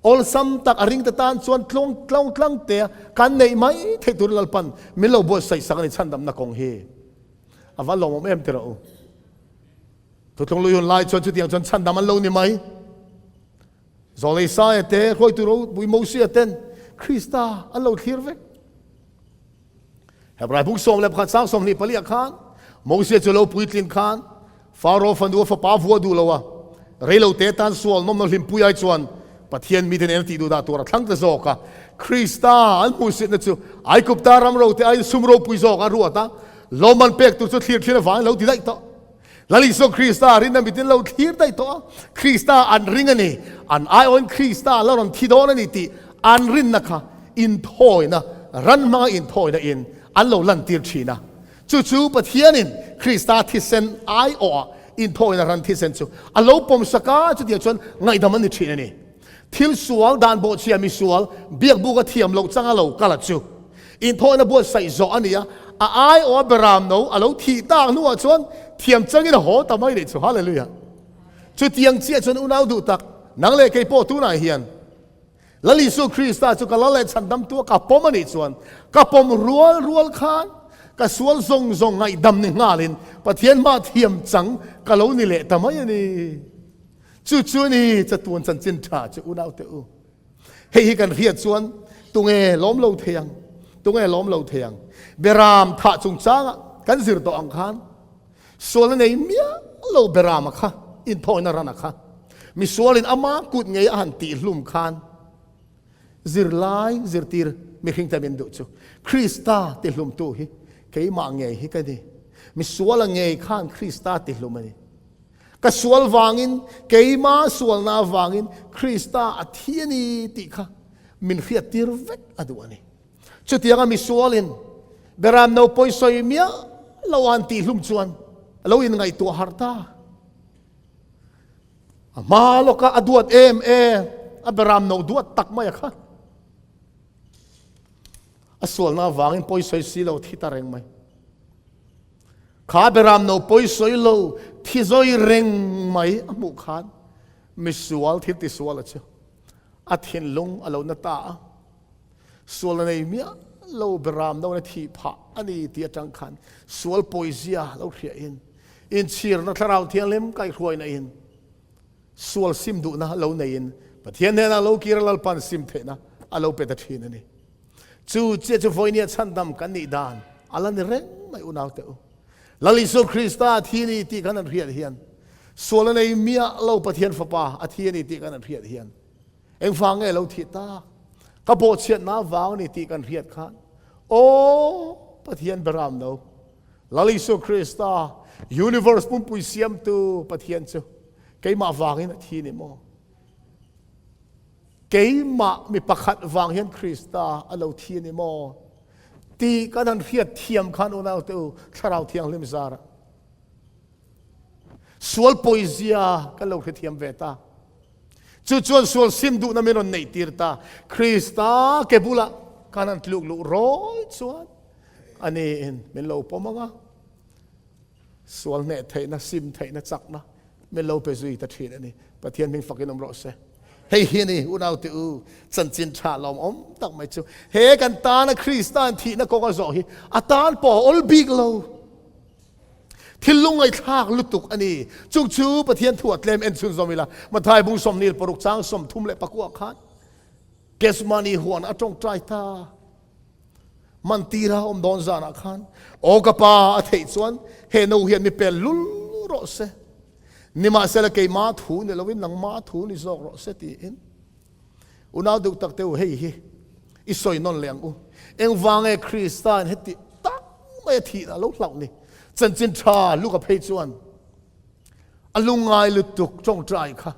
Speaker 1: Awlsam tak a ringte tan chuan tluang tlawngtlang tea kan neih mai theih turin Lalpan min lo buatsaih sak a ni chhandamna kawng hi. A va lawmawm em ti rawh u. Thuthlung lui hun lai chuan chutiang chuan chhandam an lo ni mai. Zawlei Saia te, hruaitu ropui Mosia ten Krista an lo thlir vek. Hebrai buk 11 sang 24 ah khan Mosia chu lo puitlin khan Faro fanu a fapa vua duh lo a, reilo te tan sual nawmna hlimpui ai chuan Pathian mite nen a tih duh dah tur a thlang ta zawk a. Krista an hmuhsitna chu Aigupta ram rote aiin sum ropui zawk a ruat a, lawmman pek tur chu thlir thin avangin lo ti daih tawh. Lal Isua Krista rinna mitin lo thlir daih tawh a, Krista an ring a ni, an aiawhin Krista la rawn thi dawn a ni tih an rinna kha inthawina, ran hmanga inthawina in an lo lantir thin a. Chu chu Pathianin Krista thisen aiawha inthawina ran thisen chu a lo pawmsak a, chutiang chuan ngaihdam an ni thin a ni. Thil sual dan bawhchhia misual biakbuk a thiam loh changa lo kal a chu inthawina buatsaih zawh a ni a, a aiawha beram no a lo thih tak hnuah chuan thiam changin a haw ta mai leh chu. Hallelujah! Chutiang chiah chuan unau duh tak, nang leh kei pawh tunah hian Lal Isua Krista chu ka lal leh chhandamtu a ka pawm a nih chuan ka pawm rual rual khan ka sual zawng zawng ngaihdam ni nghalin Pathian hma thiam chang ka lo ni leh ta mai a ni. Chu chu a ni chatuan chanchin tha chu unaute u. Hei hi kan hriat chuan tunge lawm lo thei ang? Tunge lawm lo thei ang? Beram thah chungchanga kan zir tawh ang khan sualna nei miah lo Berama kha inthawina rana kha misualin ama kut ngei a han tihhlum khan zirlai zirtir mihring te min duh chu Krista tihlumtu hi keimah ngei hi ka ni. Misuala ngei khan Krista tihlum a ni. Ka sual vangin, keima sualna avangin Krista a thi a ni tih kha min hriattir vek a duh a ni. Chutianga misualin Beram no pawisawi miah lo a han tihhlum chuan a lo inngaihtuah harh ta. A hma lawka a duat em em, a Beram no duat tak mai a kha. A sualna avangin pawisawi si lo thi ta reng mai. Kha Beram no pawisawi lo thi zawi reng mai a hmuh khan misual thil tisual a chu a thinlung a lo na ta a. Sual a nei miah lo Beram no na thih phah a ni tih atang khan sual pawizia lo hriahin inchhirna Thlarau Thianghlim kaihhruaina in sual sim duhna lo neiin Pathian hnenah lo kir a Lalpan sim theihna a lo pe ta thin a ni. Chu chiah chu vawinia chhandam kan nih dan a la ni reng mai unau teh u. Lal Isua Krista a thi a ni tih kan han hriat hian, sual a nei miah lo Pathian Fapa a thi a ni tih kan han hriat hian, engvang nge lo thih tak? Ka bawhchhiatna vang a ni tih kan hriat khan, Aw Pathian beram no, Lal Isua Krista, universe pumpui siamtu Pathian chu keimah vangin a thi ni maw? Keimah mi pakhat vang hian Krista a lo thi a ni maw? Tih kan han hriat thiam khan unaute u, Thlarau Thianghlim zarah sual pawizia kan lo hrethiam ve ta. Chu chuan sual sim duhna min rawn neih tir ta. Krista ke bulah kan han tluk luh rawi chuan ani in min lo pawm ang a, sual hneh theihna, sim theihna, chakna min lo pe zui ta thin a ni. Pathian hming fakin awm rawh se. Hei hi a ni unaute u, chanchin tha lawmawm tak mai chu. He kan tana Krista'n thihna kawng a zawh hi a tan pawh a awl bik lo. Thil lungngaihthlak lutuk a ni. Chung chu Pathian thu a tlem en chhunzawm ila, Mathai bung 26 chang 34 khan Gethsemane huan a tawngtai ta. Mantira awm dawn zanah khan, Aw ka pa, a theih chuan he no hian mi pel lul rawh se. Nimahsela keima thu ni loin nangma thu ni zawk rawh se tiin. Unau deuh tak te u, hei hi i sawi nawn leh ang u. Engvange Krista'n heti tak. mai a thihna a lo hlauh ni. Chanchin tha Luka phei chuan a lungngai lutuk tawngtai kha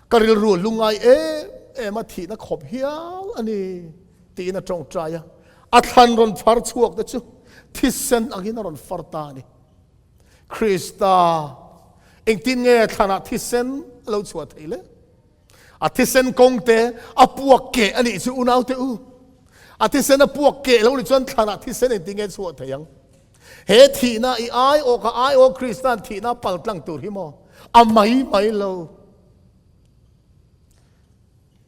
Speaker 1: ka rilru a lungngai em em a thihna khawp hial a ni tiin a tawngtai a. A thlan rawn far chhuak te chu thisen angin a rawn far ta a ni. Krista engtin nge thlanah thisen a lo chhuah theih le? A thisen kawng te a puak keh a nih chu unau te u. A thisen a puak keh lo nih chuan thlanah thisen engtin nge chhuah thei ang? He thihna i aiawh ka aiawh Krista'n thihna pal tlang tur hi maw? A mai mai lo.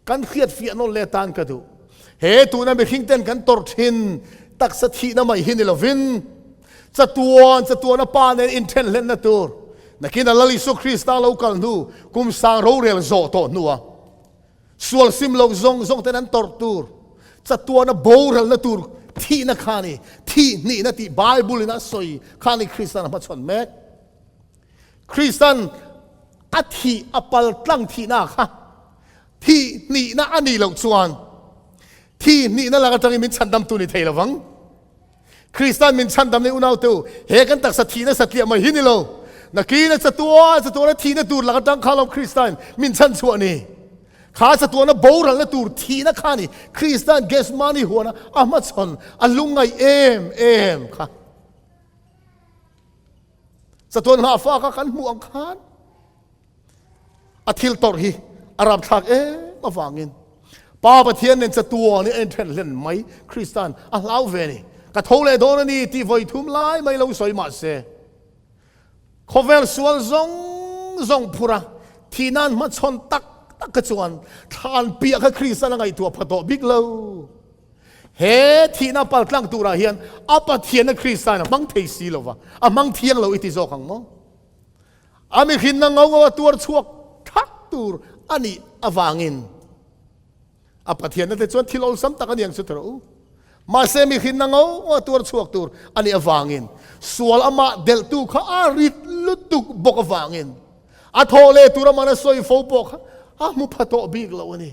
Speaker 1: Kan hriat fiah nawn leh atan ka duh. He tuna mihring ten kan tawrh thin taksa thihna mai hi ni lovin chatuan chatuana Pa nen inthen hlenna tur nakin a Lal Isua Krista lo kal hnu kum sang rorel zawh tawh hnua sual sim lo zawng zawng ten an tawrh tur chatuana boralna tur thihna kha ni thih hnihna tih Bible in a sawi kha ni Kristan a hmachhawn mek. Kristan a thih a paltlang thihna kha Thih hnihna a nih loh chuan thih hnihna lak atangin min chhandamtu ni thei lovang. Krista'n min chhandam nei unaute u, he kan taksa thihna satliah mai hi ni lo. Nakina chatuan chatuana thihna tur lak atang kha lawm Krista'n min chhanchhuah ni. Kha chatuana boralna tur thihna kha ni Krista'n Gethsemane huana a hmachhawn a lungngaih em em kha. Chatuan nghahfa kha kan hmuh ang khan A thil tawrh hi a rapthlak em avangin Pa Pathian nen chatuan hi a inthen hlen mai. Krista'n a hlau ve a ni. Ka tho leh dawn a ni tih vawi thum lai mai lo sawi mah se, khawvel sual zawng zawng phur a, thih nan hmachhawn tak tak kha chuan thlan piah kha Krista'n a ngaihtuah pha tawh bik lo. He thihna paltlang turah hian a Pathianna Krista'n a hmang thei si lova, a hmang thiang lo i ti zawk ang maw? A mihrinna ngo ngo a tuar chhuak thak tur a nih avangin a Pathianna te chuan thil awlsam tak a ni ang chu tawh u. Mahse mihrinna ngo ngo a tuar chhuak tur a nih avangin sual amah delhtu kha a rit lutuk bawk avangin a thawh leh tur amahna sawi fo pawh kha a hmu pha tawh bik lo a ni.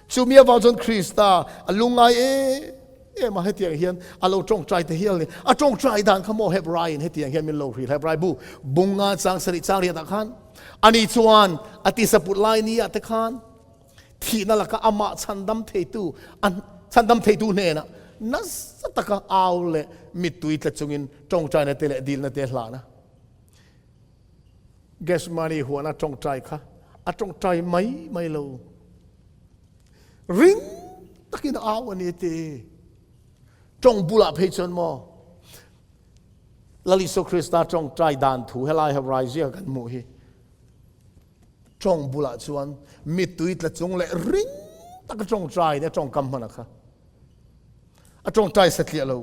Speaker 1: Chumi avang chuan Krista a lungngai em em a, hetiang hian a lo tawngtai ta hial ni. A tawngtai dan kha maw Hebraiin hetiang hian min lo hrilh, Hebrai bu bunga chang sarih chang riatah khan ani chuan a tisaput lai ni ah te khan thihna laka amah chhandam theitu an chhandam theitu hnenah nasa taka au leh mittui tla chungin tawngtaina te leh dilna te hlan a. Gethsemane huana tawngtai kha a tawngtai mai mai lo. Ring takin a au a ni ti. Tawng bulah phei chuan maw Lal Isua Krista tawngtai dan thu helai Hebrai ziaka kan hmuh hi tawng bulah chuan mittui tla chung leh ring taka tawngtai in a tawngkam hman a kha. A tawngtai satliah lo.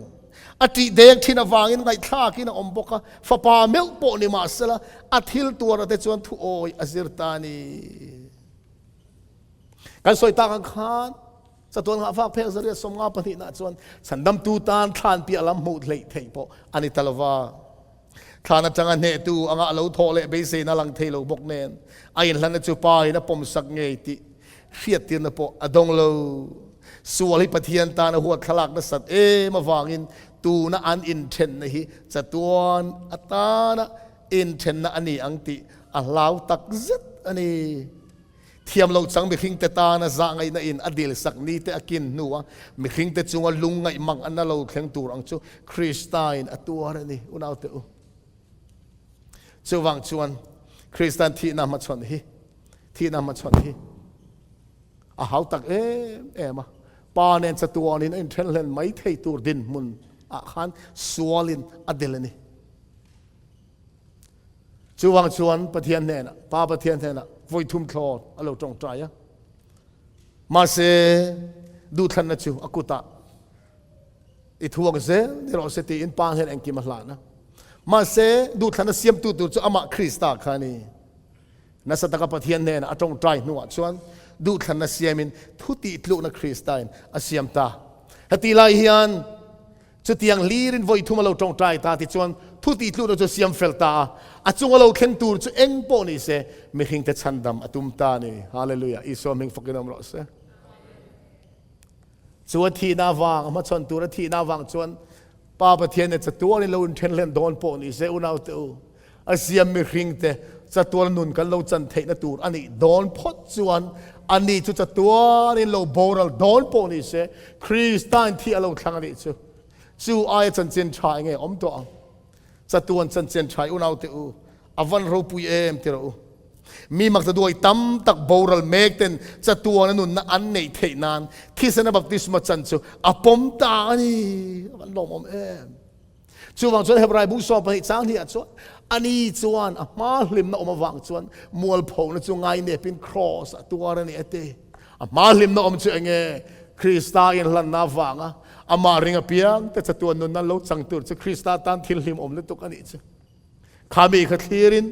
Speaker 1: A tih deng thin avangin ngaihthlakin a awm bawk a, fapa meuh pawh ni mahsela a thil tuarna te chuan thu awi a zir ta a ni. Kan sawi tak ang khan chatuan nghahfak phek zariat 52 nah chuan chhandamtu tan thlan piah lam hmuh hleih theih pawh a ni ta lova. Thlan atanga hnehtu anga a lo thawh leh beiseina lang thei lo bawk nen a inhlanna chu pa in a pawmsak ngei tih hriattirna pawh a dawng lo. Sual hi Pathian tan a huat thlalak nasat em avangin tuna an inthenna hi chatuan atana inthenna a ni ang tih a hlau takzet a ni. Thiam lo chang mihringte tana zahngaihna in a dilsak ni te a kin hnua mihringte chunga lungngaih mang a na lo thleng tur ang chu Krista in a tuar a ni, unaute u. Chuvang chuan Kristan thihna hmachhawn hi, thihna hmachhawn hi a hau tak em em a. Pa nen chatuan in a inthen hlen mai thei tur dinhmun ah khan sual in a del a ni. Chuvang chuan Pathian hnenah, Pa Pathian hnenah vawi thum thlawt a lo tawngtai a. Mahse, duhthlanna chu a kutah i thuak zel ni rawh se tiin Pa hian engkim a hlan a. Mahse, duhthlanna siamtu tur chu amah Krista kha a ni. Nasa taka Pathian hnenah a tawngtai hnuah chuan duhthlanna siamin thu tihtlukna Kristain a siam ta. Heti lai hian Chutiang hlirin vawi thum a lo tawngtai ta tichuan thu tihtlukna chu a siam fel ta a, a chung a lo thleng tur chu eng pawh ni se mihringte chhandam a tum ta a ni. Hallelujah! Isua hming fakin awm rawh se. Chu a thihna avang, a hmachhawn tur a thihna avang chuan Pa Pathian nen chatuan in lo inthen hlen dawn pawh ni se unaute u, a siam mihringte chatuan nun kan lo chan theihna tur a nih dawn phawt chuan ani chu chatuan in lo boral dawn pawh ni se Krista in thi a lo thlang a nih chu. Chu aia chanchin tha enge awm tawh ang? Chatuan chanchin tha i unaute u, a van ropui em ti rawh u. Mi maktaduai tam tak boral mek ten chatuana nunna an neih theih nan thisena baptisma chan chu a pawm ta a ni. A van lawmawm em! Chuvang chuan Hebrai bu 12 chang hnih ah chuan ani chuan a hma hlimna awm avang chuan mualphona chu ngainepin kraws a tuar a ni a ti. A hma hlimna awm chu enge? Krista inhlanna avanga amah ring apiang te chatuan nunna lo chang tur chu Krista tan thil hlimawm lutuk a nih chu. Kha mi kha thlirin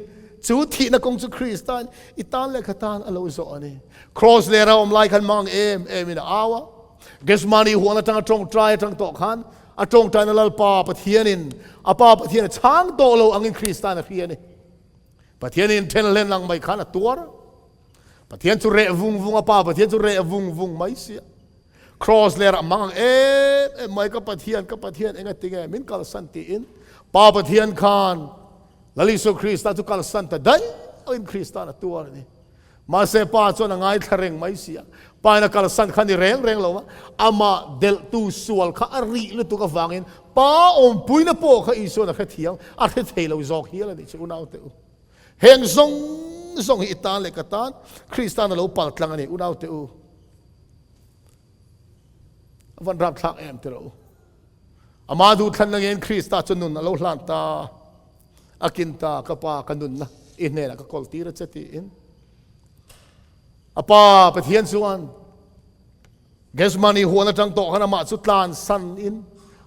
Speaker 1: chu thihna kawng chu Krista'n i tan leh kha tan a lo zawh a ni. Kraws lera awm lai khan mang em emin a au a. Gethsemane huan atanga tawngtai atang tawh khan a tawngtaina Lalpa Pathianin a Pa Pathian a chhang tawh lo angin Krista'n a hria a ni. Pathianin then hlen lang mai khan a tuar a. Pathian chu reh vung vung a, Pa Pathian chu reh vung vung mai sia. Cross lerah mang ang em em mai ka Pathian, ka Pathian enga tinge min kalsan tiin Pa Pathian khan Lal Isua Krista chu kalsan ta daih in Krista'n a tuar a ni. Mahse Pa chuan a ngaithla reng mai si a, Pa in a kalsan kha ni reng reng lo a, amah delhtu sual kha a rih lutuk avangin Pa awmpuina pawh kha Isua'n a hrethiam, a hre thei lo zawk hial a nih chu unaute u. Heng zawng zawng hi i tan leh ka tan Krista'n a lo pal tlang a ni unaute u. A van rapthlak em ti rawh u. Ama duhthlanna ngen Krista chu nun a lo hlan ta. A kin ta ka pa ka nunna i hnenah ka kawl tir a che tiin. A pa Pathian chuan Gethsemane huan atang tawh khan amah chu tlan san in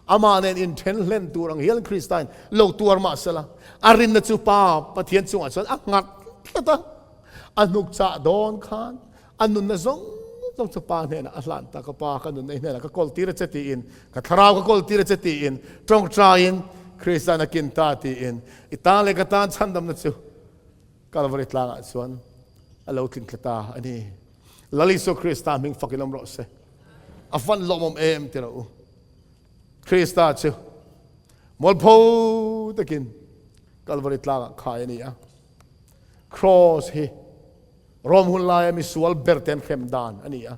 Speaker 1: amah nen inthen hlen tur ang hial Krista in lo tuar mah sela a rinna chu pa Pathian chungah chuan a nghat tlat a. A hnuk chah dawn khan A nunna zawng zawng chu Pa hnenah a hlan ta, ka Pa ka nunna i hnenah ka kawl tir a che tiin, ka thlarau ka kawl tir a che tiin, tawngtaiin Krista'n a kin ta tiin, i tan leh ka tan chhandamna chu Kalvari tlangah chuan a lo tling thla ta a ni. Lal Isua Krista hming fakin awm rawh se. A van lawmawm em ti rawh u. Krista chu mualpho takin Kalvari tlangah khai a ni a. Cross hi Rom hun laia misual ber te an hrem dan a ni a.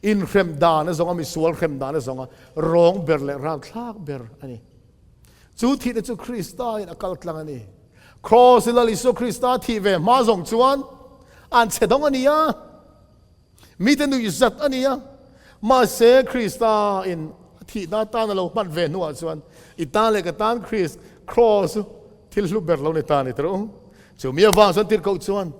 Speaker 1: Inhrem dan a zawnga misual hrem dan a zawnga rawng ber leh ralthlak ber a ni. Chu thihna chu Krista in a kal tlang a ni. Kraws i Lal Isua Krista thih ve hma zawng chuan an chhe dawng a ni a, mite nuih zat a ni a. Mahse Krista in a thihna atan a lo hman ve hnuah chuan i tan leh ka tan Krist Kraws chu thil hlu ber lo ni ta a ni tawh. Chu mi avang chuan tirhkoh chuan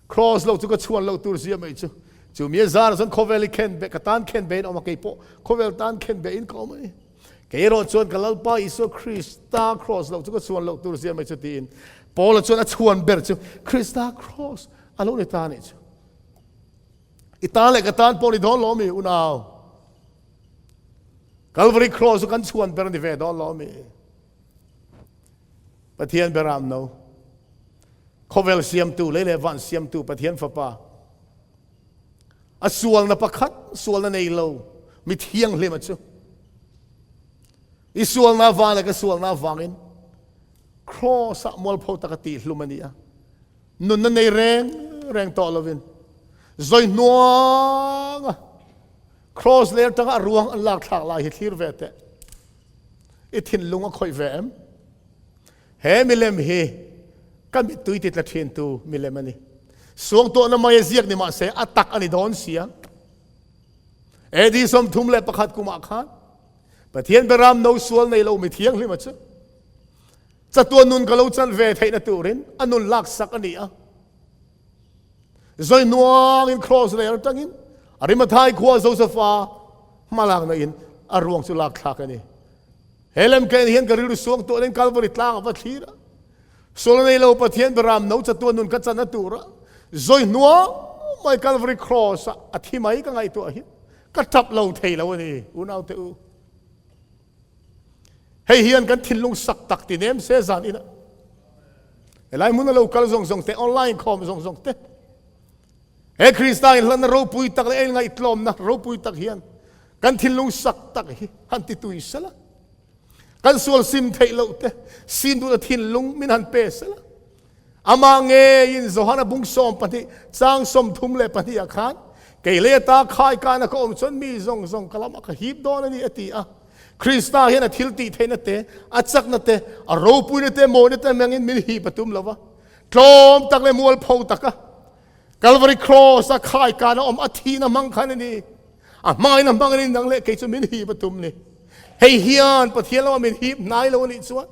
Speaker 1: Kraws lo chu ka chhuan loh tur zia mai chu. Chu mi a zarah chuan khawvel hi khen be, ka tan khen bein a awm a, kei pawh khawvel tan khen bein ka awm a ni. Kei erawh chuan ka Lalpa Isua Krista Kraws lo chu ka chhuan loh tur zia mai chu tiin Paula chuan a chhuan ber chu Krista Kraws a lo ni ta a nih chu. I tan leh ka tan pawh ni dawn lo mi unau. Calvary Cross chu kan chhuan ber a ni ve dawn lo mi. Pathian beram no. Khawvel siamtu, lei leh van siamtu Pathian Fapa. A sualna pakhat, sualna nei lo, mi thianghlim a chu. I sualna vang leh ka sualna vangin cross ah mualpho taka tih hlum a ni a. Nunna nei reng reng tawh lovin zawi hnuanga cross ler tanga a ruang an lak thlak lai hi thlir ve teh. I thinlung a khawih ve em? He milem hi ka mittui ti tla thintu milem a ni. Suangtuahna mai a ziak ni mahse a tak a ni dawn sia. AD 31 kumah khan Pathian beram no sual nei lo mi thianghlim a chu. Chatuan nun ka lo chan ve theihna turin a nun laksak a ni a. Zawi hnuangin cross leh atangin Arimathai khua Josefa hmalakna in a ruang chu lak thlak a ni. He lem ka en hian ka rilru suang tuah in Calvary tlang a va thlir a. Sual nei lo Pathian beram no chatuan nun ka chan a tur a. Zawi hnuang mai Calvary cross a a thi mai ka ngaihtuah hi ka tap lo thei lo a ni unau te u. Hei hian kan thinlung sak tak ti nem se zan ina. Helai hmun a lo kal zawng zawng te, online khawm zawng zawng te. He Krista in hlanna ropui tak leh ei ngaihtlawmna ropui tak hian kan thinlung sak tak hi han ti tui sela. Kan sual sim theih loh te, sim duhna thinlung min han pe sela. Amah ngeiin Johana bung 12 chang 32 ah khan, Kei lei ata khai kana ka awm chuan mi zawng zawng ka lamah ka hip dawn a ni, a ti a. Krista hian a thil tih theihna te, a chakna te, a ropuina te, mawina te hmangin min hip a tum lo va. Tlawm tak leh mualpho taka Calvary Cross a khai kana awm a thihna hmang khan a ni. A hmangin a hmang a ni nang leh kei chu min hip a tum ni. Hei hian Pathian lamah min hip hnai lo a nih chuan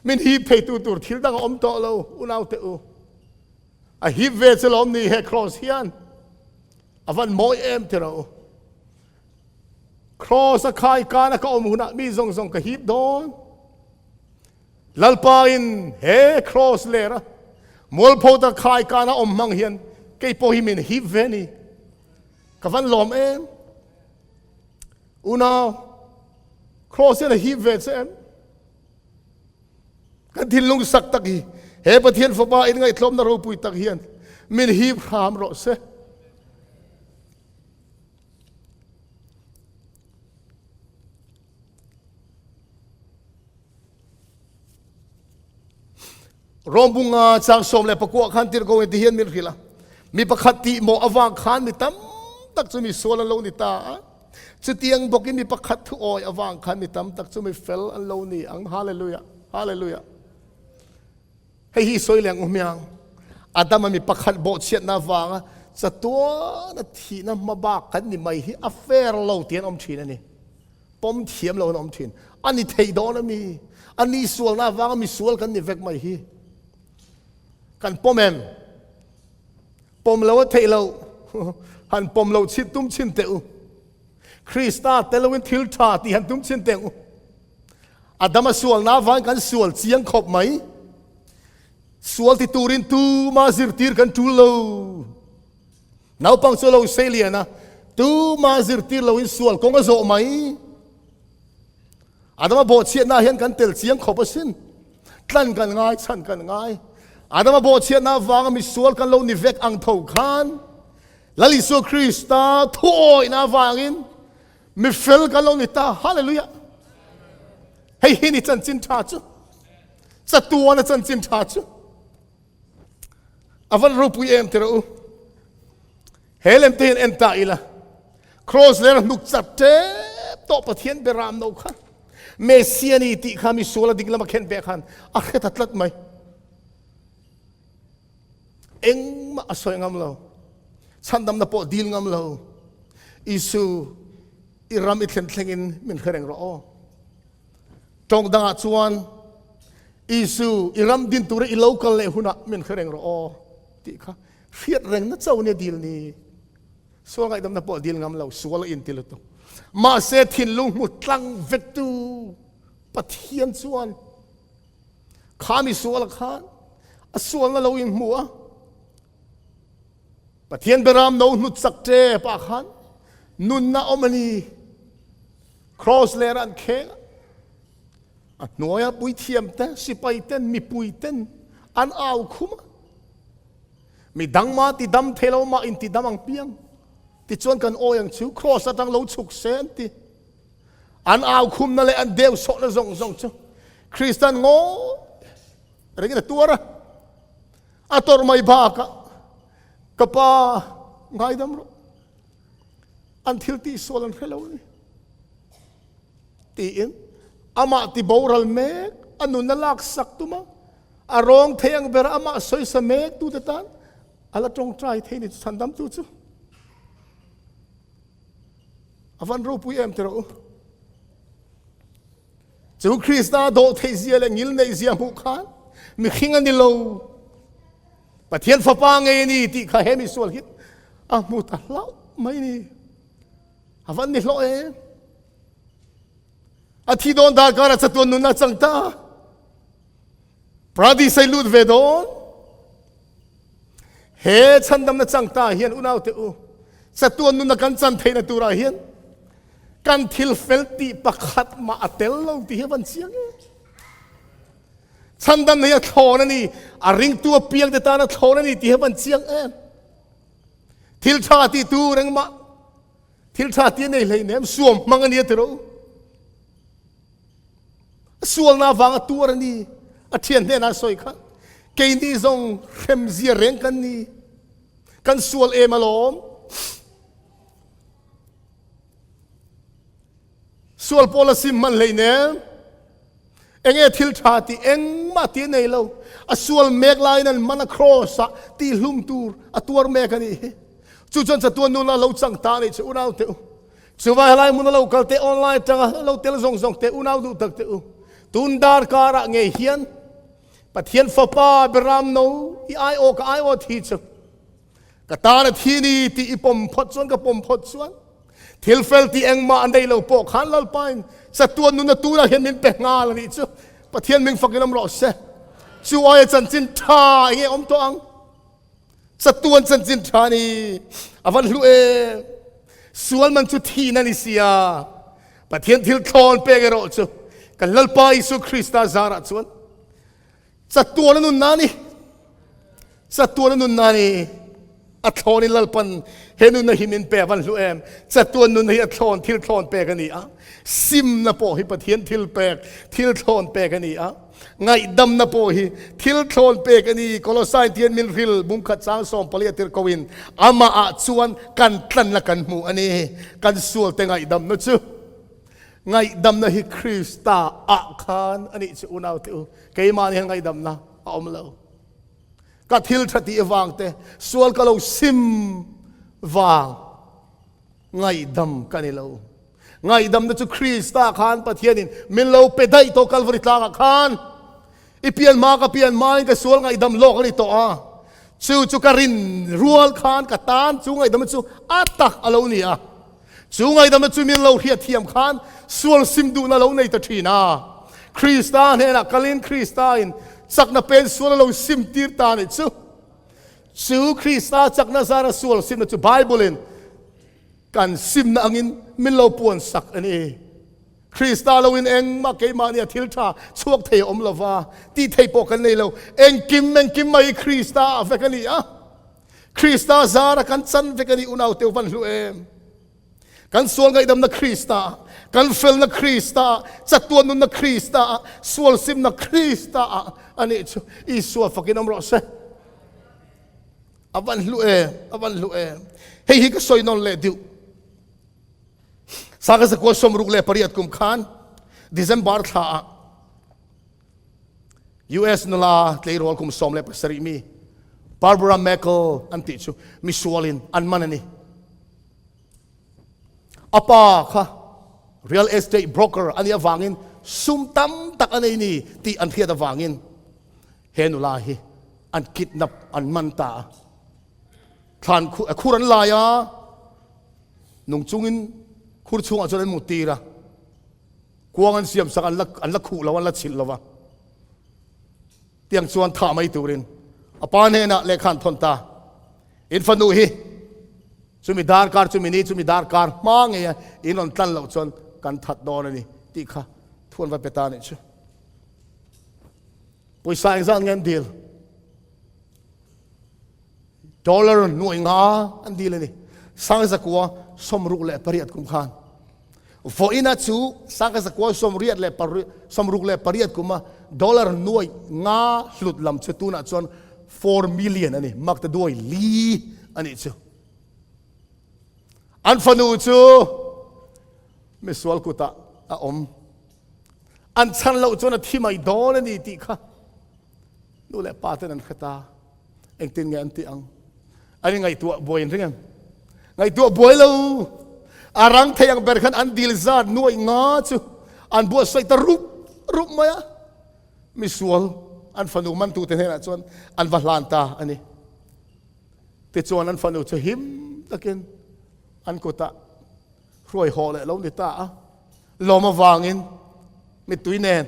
Speaker 1: min hip theitu tur thil dang a awm tawh lo, unaute u. A hip ve chu lawm ni he Cross hian a van mawi em ti ro. Cross a khai kana ka awm hunah mi zawng zawng ka hip dawn. Lalpa in he Cross ler a mualpho ta khai kana awm hmang hian kei pawh hi min hip ve ni. Ka van lawm em. Unau, Cross hian a hip ve che em? Kan thinlung sak tak hi he Pathian Fapa in ngaihtlawmna ropui tak hian min hip hram rawh se. Rawmbunga chang 14 khan tirhko in ti hian min hrilh a. Mi pakhat tih mawh avang khan mi tam tak chu mi sual an lo ni ta a. Chutiang bawkin mi pakhat thu awi avang khan mi tam tak chu mi fel an lo ni ang. Hallelujah. Hallelujah. Hei hi sawi leng u hmiang. Adama mi pakhat bawhchhiatna avanga chatuana thihna hmabak kan ni mai hi a fair lo ti an awm thin a ni. Pawm thiam lo an awm thin. A ni thei dawn a mi. A ni sualna avanga mi sual kan ni vek mai hi. Kan pawm em? Pawm lo a theih lo. Han pawm lo chhin tum chhin teh u. Krista tel loin thil tha tih han tum chhin teh u. Adama sualna avangin kan sual chiang khawp mai. Sual ti turin tuma zirtir kan tul lo. Naupang chu lo sei lian a, tuma zirtir loin sual kawng a zawh mai. Adama bawhchhiatna hian kan tel chiang khawp asin. Tlan kan ngai, chhan kan ngai. Adama bawhchhiatna avanga misual kan lo ni vek ang tho khan Lal Isua Krista thuawihna avangin mi fel kan lo ni ta. Hallelujah! Hei hi ni chanchin tha chu. Chatuana chanchin tha chu. A van ropui em ti rawh u. He lem te hian en ta ila. Cross ler hnuk chat tep tawh Pathian beram no kha. Messia ni tih kha mi sual a ding lama khen ve khan a hre ta tlat mai. Engmah a sawi ngam lo. Chhandamna pawh dil ngam lo. Isu i ram i thlen thlengin min hre reng rawh aw. Tawng dangah chuan Isu i ram din tura i lo kal leh hunah min hre reng rawh aw tih kha hriat rengna cho nia dil ni. Sual ngaihdamna pawh dil ngam lo, sual a inti lutuk. Mahse thinlung hmu tlang vektu Pathian chuan kha mi suala khan a sualna lo inhmu a, Pathian beram no hnut chak tep ah khan nunna awm a ni. Cross ler an kheng a, a hnuaia puithiam te, sipai ten, mipui ten an au khum a. Mi dang mah ti dam thei lo mah in ti dam ang piang. Tichuan kan awi ang chu cross atang lo chhuk se an ti. An au khumna leh an deu sawhna zawng zawng chu Kristan ngawi rengin a tuar a. A tawrh mai bakah ka pa ngaidam rawh. An thil tih sual an hre lo a ni. Tiin amah ti boral mek a nunna lak sak tum a. A rawng thei ang ber amah sawisa mek tute tan a la tawngtai thei ni chu chhandamtu chu a van ropui em ti rawh u. Chu Krista dawh theih zia leh ngil neih zia hmuh khan mihring a ni lo, Pathian fapa ngei a ni tih kha he misual hi a hmu ta hlauh mai ni. A van ni hlawh em. A thi dawn darkar a chatuan nunna chang ta. Paradis ai lut ve dawn. He chhandamna chang ta hian unau te u, chatuan nunna kan chan theihna turah hian kan thil fel tih pakhat mah a tel lo tih hi a van chiang em. Chhandamna hi a thlawn a ni, a ringtu apiang te tan a thlawn a ni tih hi a van chiang em. Thil tha ti tu rengmah thil tha ti a nei hleinem, suam hmang a ni a ti rawh u. Sualna avanga tuar a ni. A thian hnenah a sawi kha, Keini zawng hremzia reng kan ni. Kan sual em alawm. Sual pawl a sim hman hleinem. Enge thil tha tih engmah tih a nei lo. A sual mek laiin an man a cross ah tih hlum tur a tuar mek a nih hi. Chu chuan chatuan nuna lo chang ta a nih chu unau teh u. Chuvai helai hmun a lo kal te online atanga lo tel zawng zawng te unau duh tak teh u. Tun dar karah ngei hian Pathian fapa Beram no i ai aw ka ai aw thi chu ka tan a thi ni tih i pawm phawt chuan ka pawm phawt chuan thil fel tih engmah a nei lo pawh khan Lalpain chatuan nuna tunah hian min pe nghal a nih chu Pathian ming fakin awm rawh se. Chu aia chanchin tha enge awm tawh ang? Chatuan chanchin tha ni a van hlu em. Sual man chu thihna ni sia. Pathian thil thlawn pek erawh chu kan Lalpa Isu Krista zarah chuan chatuan a nunna ni. Chatuan a nunna ni. A thlawn in Lalpan he nunna hi min pe a van hlu em. Chatuan nunna hi a thlawn thil thlawn pek a ni a. Simna pawh hi Pathian thil pek thil thlawn pek a ni a. Ngaihdamna pawh hi thil thlawn pek a ni. Kolosai tian min hril bungkhat chang 14 a tirh ko in amah ah chuan kan tlanna kan hmu a ni. Kan sualte ngaihdamna chu ngaihdamna hi Krista ah khan a nih chu unau te u. Keimah nih hian ngaihdamna a awm lo. Ka thil tha tih vang te, sual ka lo sim vang ngaihdam ka ni lo. Ngaihdamna chu Krista khan Pathianin min lo pe daih tawh Kalvari tlangah khan. I pian hma ka pian hmain ka sual ngaihdam lawk a ni tawh a. Chu chu ka rin rual khan ka tan chu ngaihdamna chu a tak a lo ni a. Chu ngaihdamna chu min lo hriatthiam khan sual sim duhna lo nei ta thin a. Krista hnenah kalin Krista in chakna pen sual a lo sim tir ta nih chu. Chu Krista chakna zara sual simna chu Bible in kan simna angin min lo puan sak a ni. Krista lo in engmah keimahni a thil tha chhuak thei a awm lova, tih thei pawh kan nei lo. Engkim engkim mai Krista ah vek a ni a. Krista zara kan chan vek a ni unau teu van hlu em. Kan sual ngaihdamna Krista, kan felna Krista, chatuan nunna Krista, sual simna Krista ah a nih chu Isua fakin awm rawh se. A van hlu em, a van hlu em. Hei hi ka sawi nawn leh deuh. Saka zakua 68 kum khan December thla ah US nula tleirawl kum 17 mi Barbara Merkel an tih chu misualin an man a ni. A pa kha real estate broker a nih avangin sum tam tak a nei ni tih an hriat avangin he nula hi an kidnap an man ta a. Thlan khur an lai a, nung chungin khur chhungah chuan an muttir a. Kuang an siam sak an la an la khuh lo an la chhilh lo va. Tiang chuan thah mai turin a pa hnenah lehkha an thawn ta. In fanu hi chumi darkar chumi ni chumi darkar hma ngei a in rawn tlan loh chuan kan that dawn a ni tih kha thu an va pe ta a nih chu. Pawisa engzat nge an dil? Dollar nuai nga an dil a ni. 1968 kum khan. Vawiina chu 1968 kuma dollar nuai nga hlut lam chu tunah chuan 4 million a ni. Mak ta duai li a nih chu. An fanu chu misual kutah a awm. An chan loh chuan a thi mai dawn a ni tih kha nu leh pa ten an hre ta. Engtin nge an tih ang? An in ngaihtuah buai in ring em? Ngaihtuah buai lo. A rang thei ang ber khan an dil zat nuai nga chu an buatsaih ta rup rup mai a. Misual an fanu mantu te hnenah chuan an va hlan ta a ni. Tichuan an fanu chu him takin an kutah hruai haw leh lo ni ta a. Lawm avangin mittui nen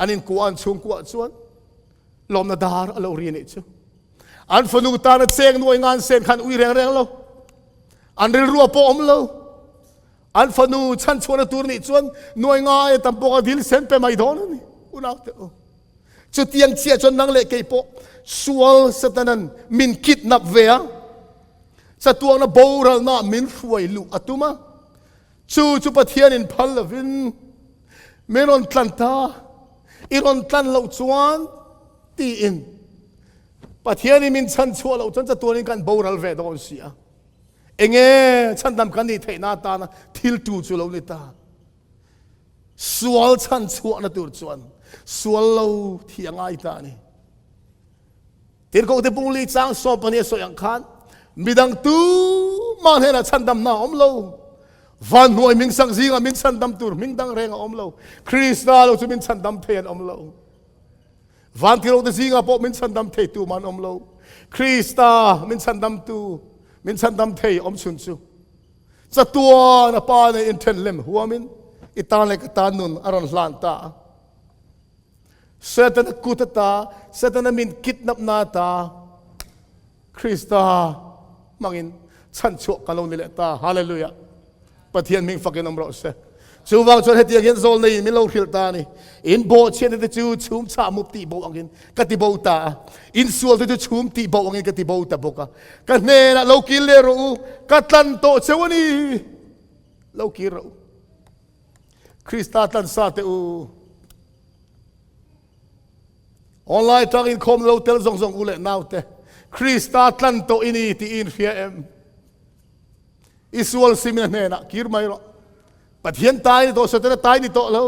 Speaker 1: an inkuah an chhungkuah chuan lawmna dar a lo ri nih chu. An fanu tana cheng nuai ngan sen khan ui reng reng lo. An rilru a pawh awm lo. An fanu chhan chhuahna tur nih chuan nuai ngai tam pawh a dil sen pe mai dawn a ni. Unau te u. Chutiang chiah chuan nang leh kei pawh sual Satanan min kidnap ve a. Chatuangna boralna min hruai luh a tum a. Chu chu Pathianin phal lovin. Min rawn tlan ta, i rawn tlan loh chuan tiin Pathianin min chhan chhuah loh chuan chatuanin kan boral ve dawn si a. Enge chhandam kan nih theihna atana thil tu chu lo ni ta. Sual chhan chhuahna tur chuan sual lo thi a ngai ta a ni. Tirhkohte pungli chang sawm pahnih a sawi ang khan midang tumah hnenah chhandamna a awm lo. Van hnuai hming sak zingah min chhandam tur hming dang reng a awm lo. Krista lo chu min chhandam thei an awm lo. Van tirhkohte zingah pawh min chhandam thei tumah an awm lo. Krista min chhandamtu, min chhandam thei awm chhun chu chatuan a pa nen inthen lem huamin i tan leh ka tan nun a rawn hlan ta a. Setana kut ata, Setana min kidnap-na ata Krista hmangin chhanchhuah ka lo ni leh ta. Hallelujah! Pathian hming fakin awm rawh se. Chuvang chuan hetiang hian zawl neiin min lo hrilh ta a ni. In bawhchhiatna te chu chhum chhah mup tih bo angin ka ti bo ta a, in sual te chu chhum tih bo angin ka ti bo ta bawk a. Ka hnenah lo kir leh rawh u, ka tlan tawh cheu a ni. Lo kir rawh u. Krista tlansa teh u. Online tang inkhawm lo tel zawng zawng u leh naute, Krista tlan tawh i ni tih i inhria em? I sual simina hnenah kir mai rawh. Pathian tai ni tawh, Setana tai ni tawh lo.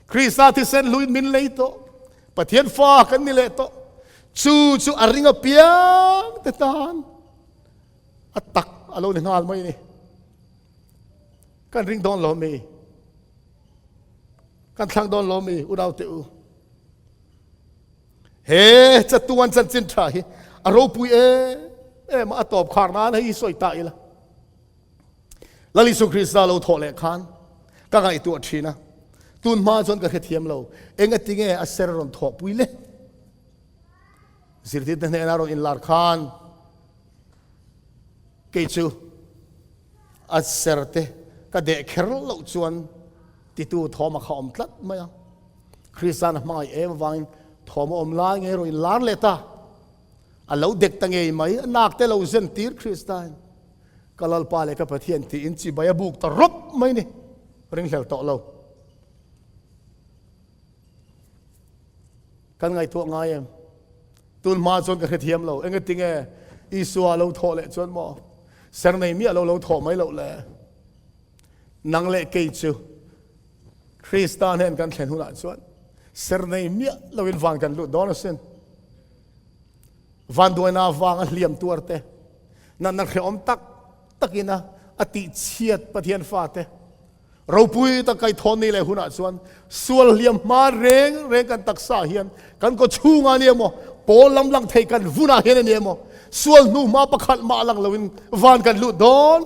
Speaker 1: Krista thisen hluin min lei tawh. Pathian fa kan ni leh tawh. Chu chu a ring apiang te tan a tak a lo ni nghal mai ni. Kan ring dawn lo mi? Kan thlang dawn lo mi unau te u? He chatuan chanchin tha hi a ropui em em a tawp khar nan hei sawi ta ila. Lal Isu Krista lo thawh leh khan ka ngaihtuah thin a. Tun hma chuan ka hrethiam lo. Engati nge a ser rawn thawhpui le? Zirtirte hnena rawn inlar khan Kei chu a serte ka deh kher loh chuan titu thawm a kha awm tlat mai a. Krista'n a hmangaih em avangin thawm a awm lai ngei erawh in lar leh ta. A lo dek ta ngei mai, a nak te lo zen tir Krista'n ka Lalpa leh ka Pathian tiin chibai a buk ta rawp mai ni. Ringhlel tawh lo. Kan ngaihtuah ngai em? Tun hma chuan ka hrethiam lo. Engatinge Isua lo thawh leh chuan maw? Ser nei miah lo lo thawh mai loh le. Nang leh kei chu Krista hnen kan thlen hunah chuan ser nei miah loin van kan lut dawn asin. Vanduaina avanga hliam tuar te, natna hrehawm tak takina a tihchhiat Pathian fate, Ropui tak kaithawn ni leh hunah chuan sual hliam hma reng reng kan taksa hian kan kaw chhungah a ni emaw, pawl lam lang thei kan vunah hian a ni emaw, sual hnu hma pakhat mah lang loin van kan lut dawn.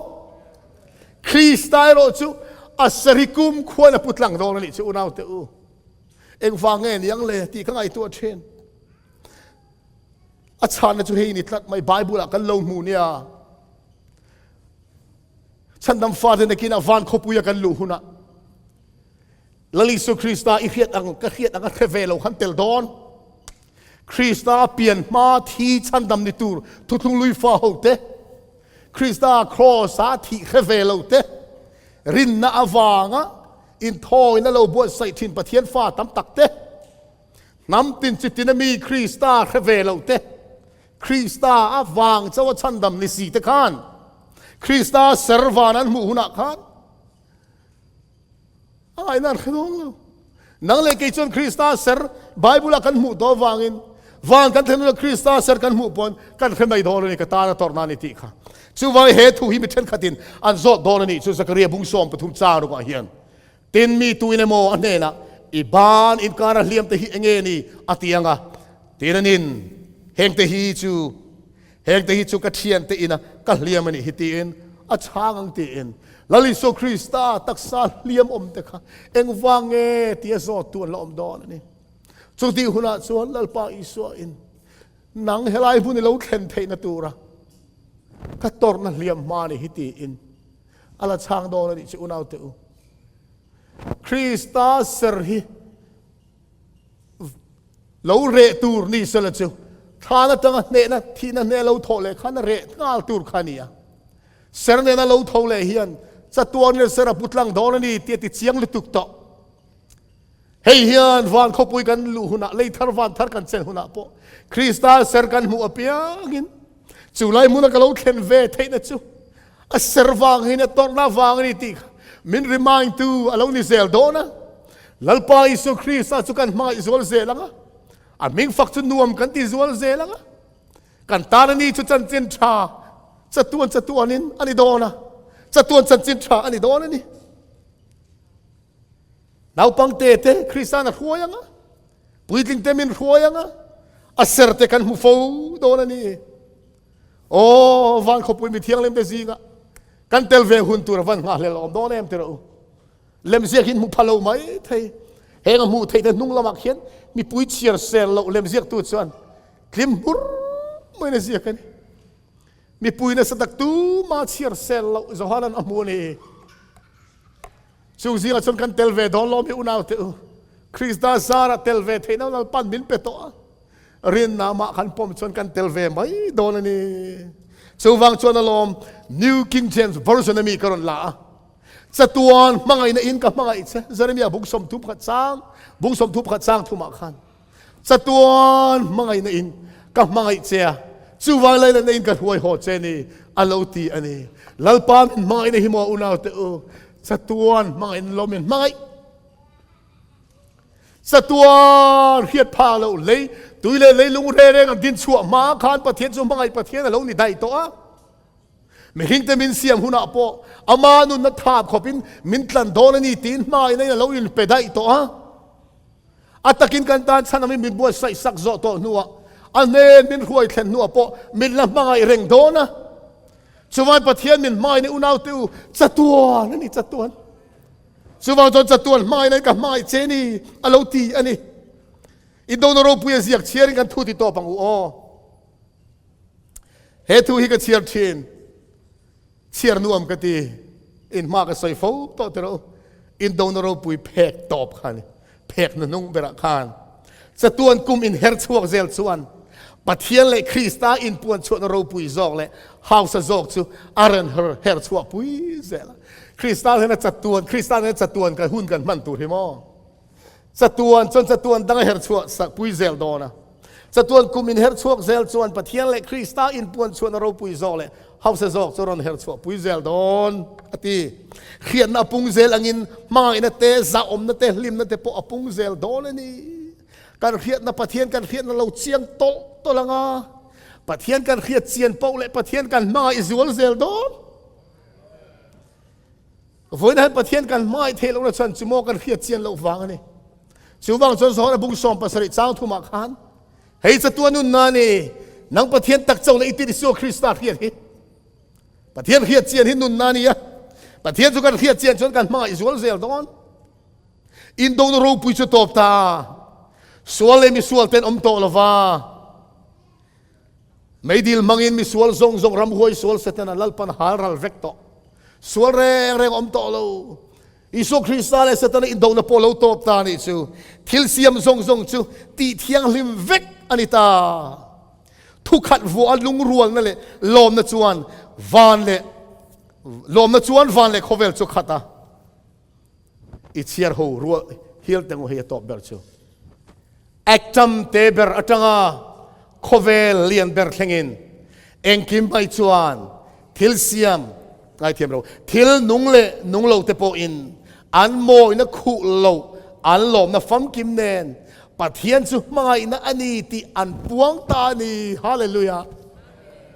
Speaker 1: Krista erawh chu a sarih kum khuan a putlang dawn a nih chu unaute u. Engvang nge ni ang le tih ka ngaihtuah thin. A chhanna chu hei ni tlat mai Bible-ah kan lo hmu nia. Chhandam fate nakinah van khawpuia kan luh hunah Lal Isu Krista i hriat ang ka hriat ang a hre ve lo khan tel dawn. Krista pian hma thi chhandam ni tur thuthlung lui fa ho te, Krista cross a thih hre ve lo te, rinna avanga inthawina lo buatsaih thin Pathian fa tam tak te, hnam tin chitin a mi Krista hre ve lo te, Krista avang chauha chhandam ni si te khan Krista ser van an hmuh hunah khan a ngaihna an hre dawn lo. Nang leh kei chuan Krista ser Bible-a kan hmuh tawh avangin van kan thlen hunah Krista ser kan hmuh pawn kan hre mai dawn a ni, ka tan a tawrhna a ni tih kha. Chuvangin he thu hi mi thenkhatin an zawt dawn a nih chu Zakaria bung 13 chang rukah hian. Tin, mi tuin emaw a hnenah, I ban inkara hliam te hi enge ni? a ti ang a. Tin anin, Hengte hi chu, hengte hi chu ka thiante ina ka hliam a nih hi tiin a chhang ang tiin Lal Isua Krista taksa hliam awm te kha engvang nge tia zawttu an la awm dawn a ni. Chutih hunah chuan Lalpa Isua in nang helai hmun i lo thlen theihna tura ka tawrhna hliam hma ni hi tiin A la chhang dawn a nih chu unaute u. Krista ser hi lo reh tur ni sela chu thlan atanga hnehna thihna hneh lo thawh leh khan a reh nghal tur kha a ni a. Ser nena lo tho leh hian chatuan leh ser a pu tlang dawn a ni tih a ti chiang lutuk tawh. Hei hian van khawpui kan luh hunah, lei thar van thar kan chen hunah pawh Krista ser kan hmuh apiangin chu lai hmuna ka lo thlen ve theihna chu a ser vangin a tawrhna vang a ni tih kha min remind tu a lo ni zel dawn a. Lalpa Isua Krista chu kan hmangaih zual zel ang a, a hming fak chu nuam kan ti zual zel ang a. Kan tan a ni chu chanchin tha chatuan chatuanin a ni dawn a, chatuan chanchin tha a ni dawn a ni. Naupangte te Krista'n a hruai ang a, puitlingte min hruai ang a, a serte kan hmu fo dawn a ni. Aw, van khawpui mi thianghlimte zingah kan tel ve hun tur a van nghahhlel awm dawn em tiraw u. Lemziak hi hmu pha lo mai thei. Heng a hmuh theihna hnung lamah khian mipui chhiar ser loh lemziaktu chuan tlim hmur maiin a ziak a ni. Mipui nasa tak tuma chhiar ser loh Johanan a hmu a ni. Chung zingah chuan kan tel ve dawn lo mi unaute u. Krista zarah tel ve theihna Lalpan min pe tawh a. Rinna mah kan pawm chuan kan tel ve mai dawn a ni. Chuvang chuan alawm New King James Version ami ka rawn la a. Chatuan hmangaihna in ka hmangaih che Jeremiah bung 31 chang bung 31 chang thumah khan chatuan hmangaihna in ka hmangaih che a chuvang leiletna in ka hruai haw che ni a lo ti a ni. Lalpa min hmangaihna hi maw unau te u chatuan hmangaihna lo min hmangaih chatuan hriat phah loh lei tui leh leilung re reng an din chhuah hma khan Pathian chu hmangaih Pathian a lo ni daih tawh a. Mihringte min siam hunah pawh ama nunna thap khawpin min tlan dawn a ni tiin hmain a lo inpe daih tawh a. A takin kan tan chhan angin min buatsaih sak zawh tawh hnuah a hnen min hruai thlen hnuah pawh min la hmangaih reng dawn a. Chuvang Pathian min hmangaihna unaute u chatuan a ni chatuan. Chuvang chuan chatuan hmangaihna ka hmangaih che ni a lo ti a ni. Indona ropui a ziak chhiarin kan thu ti tawp ang u aw. He thu hi ka chhiar thin. Chhiar nuam ka ti. In hma ka sawi fo tawh tiraw u. Indona ropui phek tawp kha ni. Phek hnuhnung berah khan chatuan kum in her chhuak zel chuan Pathian leh Krista inpuan chhuahna ropui zawk leh hausa zawk chu a rawn her her chhuah pui zel a. Krista hian a chatuan Krista hian a chatuan kan hun kan hman tur hi maw? Chatuan chuan chatuan dang a her chhuah sak pui zel dawn a. Chatuan kum in her chhuak zel chuan Pathian leh Krista inpuan chhuahna ropui zawk leh hausa zawk chu rawn her chhuah pui zel dawn a ti. Hriatna a pung zel angin hmangaihna te, zahawmna te, hlimna te pawh a pung zel dawn a ni. Kan hriatna Pathian kan hriatna lo chiang tawlh tawlh ang a, Pathian kan hriat chian poh leh Pathian kan hmangaih zual zel dawn. Vawiin hian Pathian kan hmangaih theih lohna chuan chu maw kan hriat chian loh vang a ni. Chuvang chuan Zohar a bung 70 chang thumah khan hei chatuan nunna a ni, nang Pathian tak chauh leh i tir Isua Krista hriat hi. Pathian hriat chian hi nunna a ni a. Pathian chu kan hriat chian chuan kan hmangaih zual zel dawn. Indona ropui chu tawp ta. Sual leh misual ten awm tawh lova. Meidil hmangin misual zawng zawng ramhuai sual Setana Lalpan hal ral vek tawh. Sual reng reng awm tawh lo. Isua Krista leh Setana indona pawh lo tawp ta nih chu. Thil siam zawng zawng chu tih thianghlim vek a ni ta. Thukhat vuah a lungrualna leh lawmna chuan van leh lawmna chuan van leh khawvel chu khat a. I chhiar ho rual hial teng u hei a tawp ber chu. Ektam te ber atanga khawvel lian ber thlengin engkim mai chuan thil siam ngaithiam lo thil nung leh nung lo te pawhin an mawina khuh loh an lawmna famkim nen Pathian chu hmangaihna a ni tih an puang ta a ni. Hallelujah!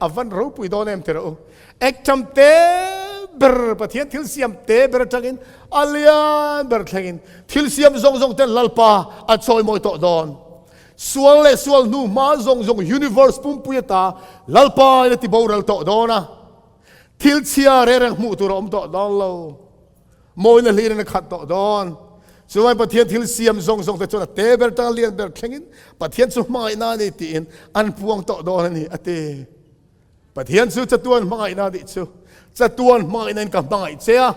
Speaker 1: A van ropui dawn em tirh u. Ektam te ber Pathian thil siam te ber atangin a lian ber thlengin thil siam zawng zawng ten Lalpa a chawimawi tawh dawn. Sual leh sual hnu hma zawng zawng universe pumpui ata Lalpa in a ti boral tawh dawn a. Thil chhia reng reng hmuh tur a awm tawh dawn lo. Mawina hlirin a khat tawh dawn. Chuvangin Pathian thil siam zawng zawng te chuan a te ber tanga lian ber thlengin Pathian chu hmangaihna a ni tiin an puang tawh dawn a ni a ti. Pathian chu chatuan hmangaihna a nih chu. Chatuan hmangaihna in ka hmangaih che a,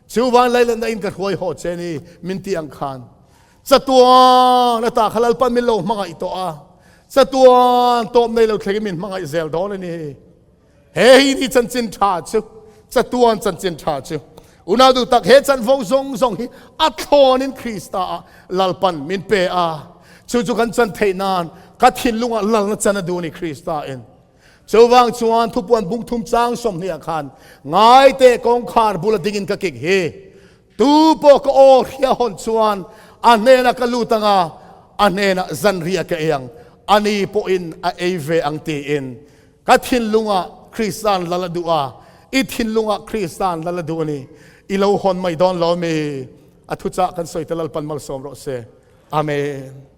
Speaker 1: chuvang lailatna in ka hruai haw che ni min tih ang khan chatuan ata kha Lalpan min lo hmangaih tawh a, chatuan tawp nei lo thlengin min hmangaih zel dawn a ni. He hi ni chanchin tha chu, chatuan chanchin tha chu. Unau duh tak he chanvo zawng zawng hi a thlawnin Krista ah Lalpan min pe a. Chu chu kan chan theih nan ka thinlungah lalna chan a duh a ni Krista in. Chuvang chuan thupuan bung thum chang 20 ah khan ngai teh kawngkhar bula dingin ka kik hi. Tu pawh ka aw hria hawn chuan a hnenah ka lut ang a, a hnenah zanriah ka ei ang, ani pawhin a ei ve ang tiin ka thinlungah Krista'n lal a duh a, i thinlungah Krista'n lal a duh a ni. I lo hawn mai dawn lo mi? A thuchah kan sawi te Lalpan malsawm rawh se. Amen.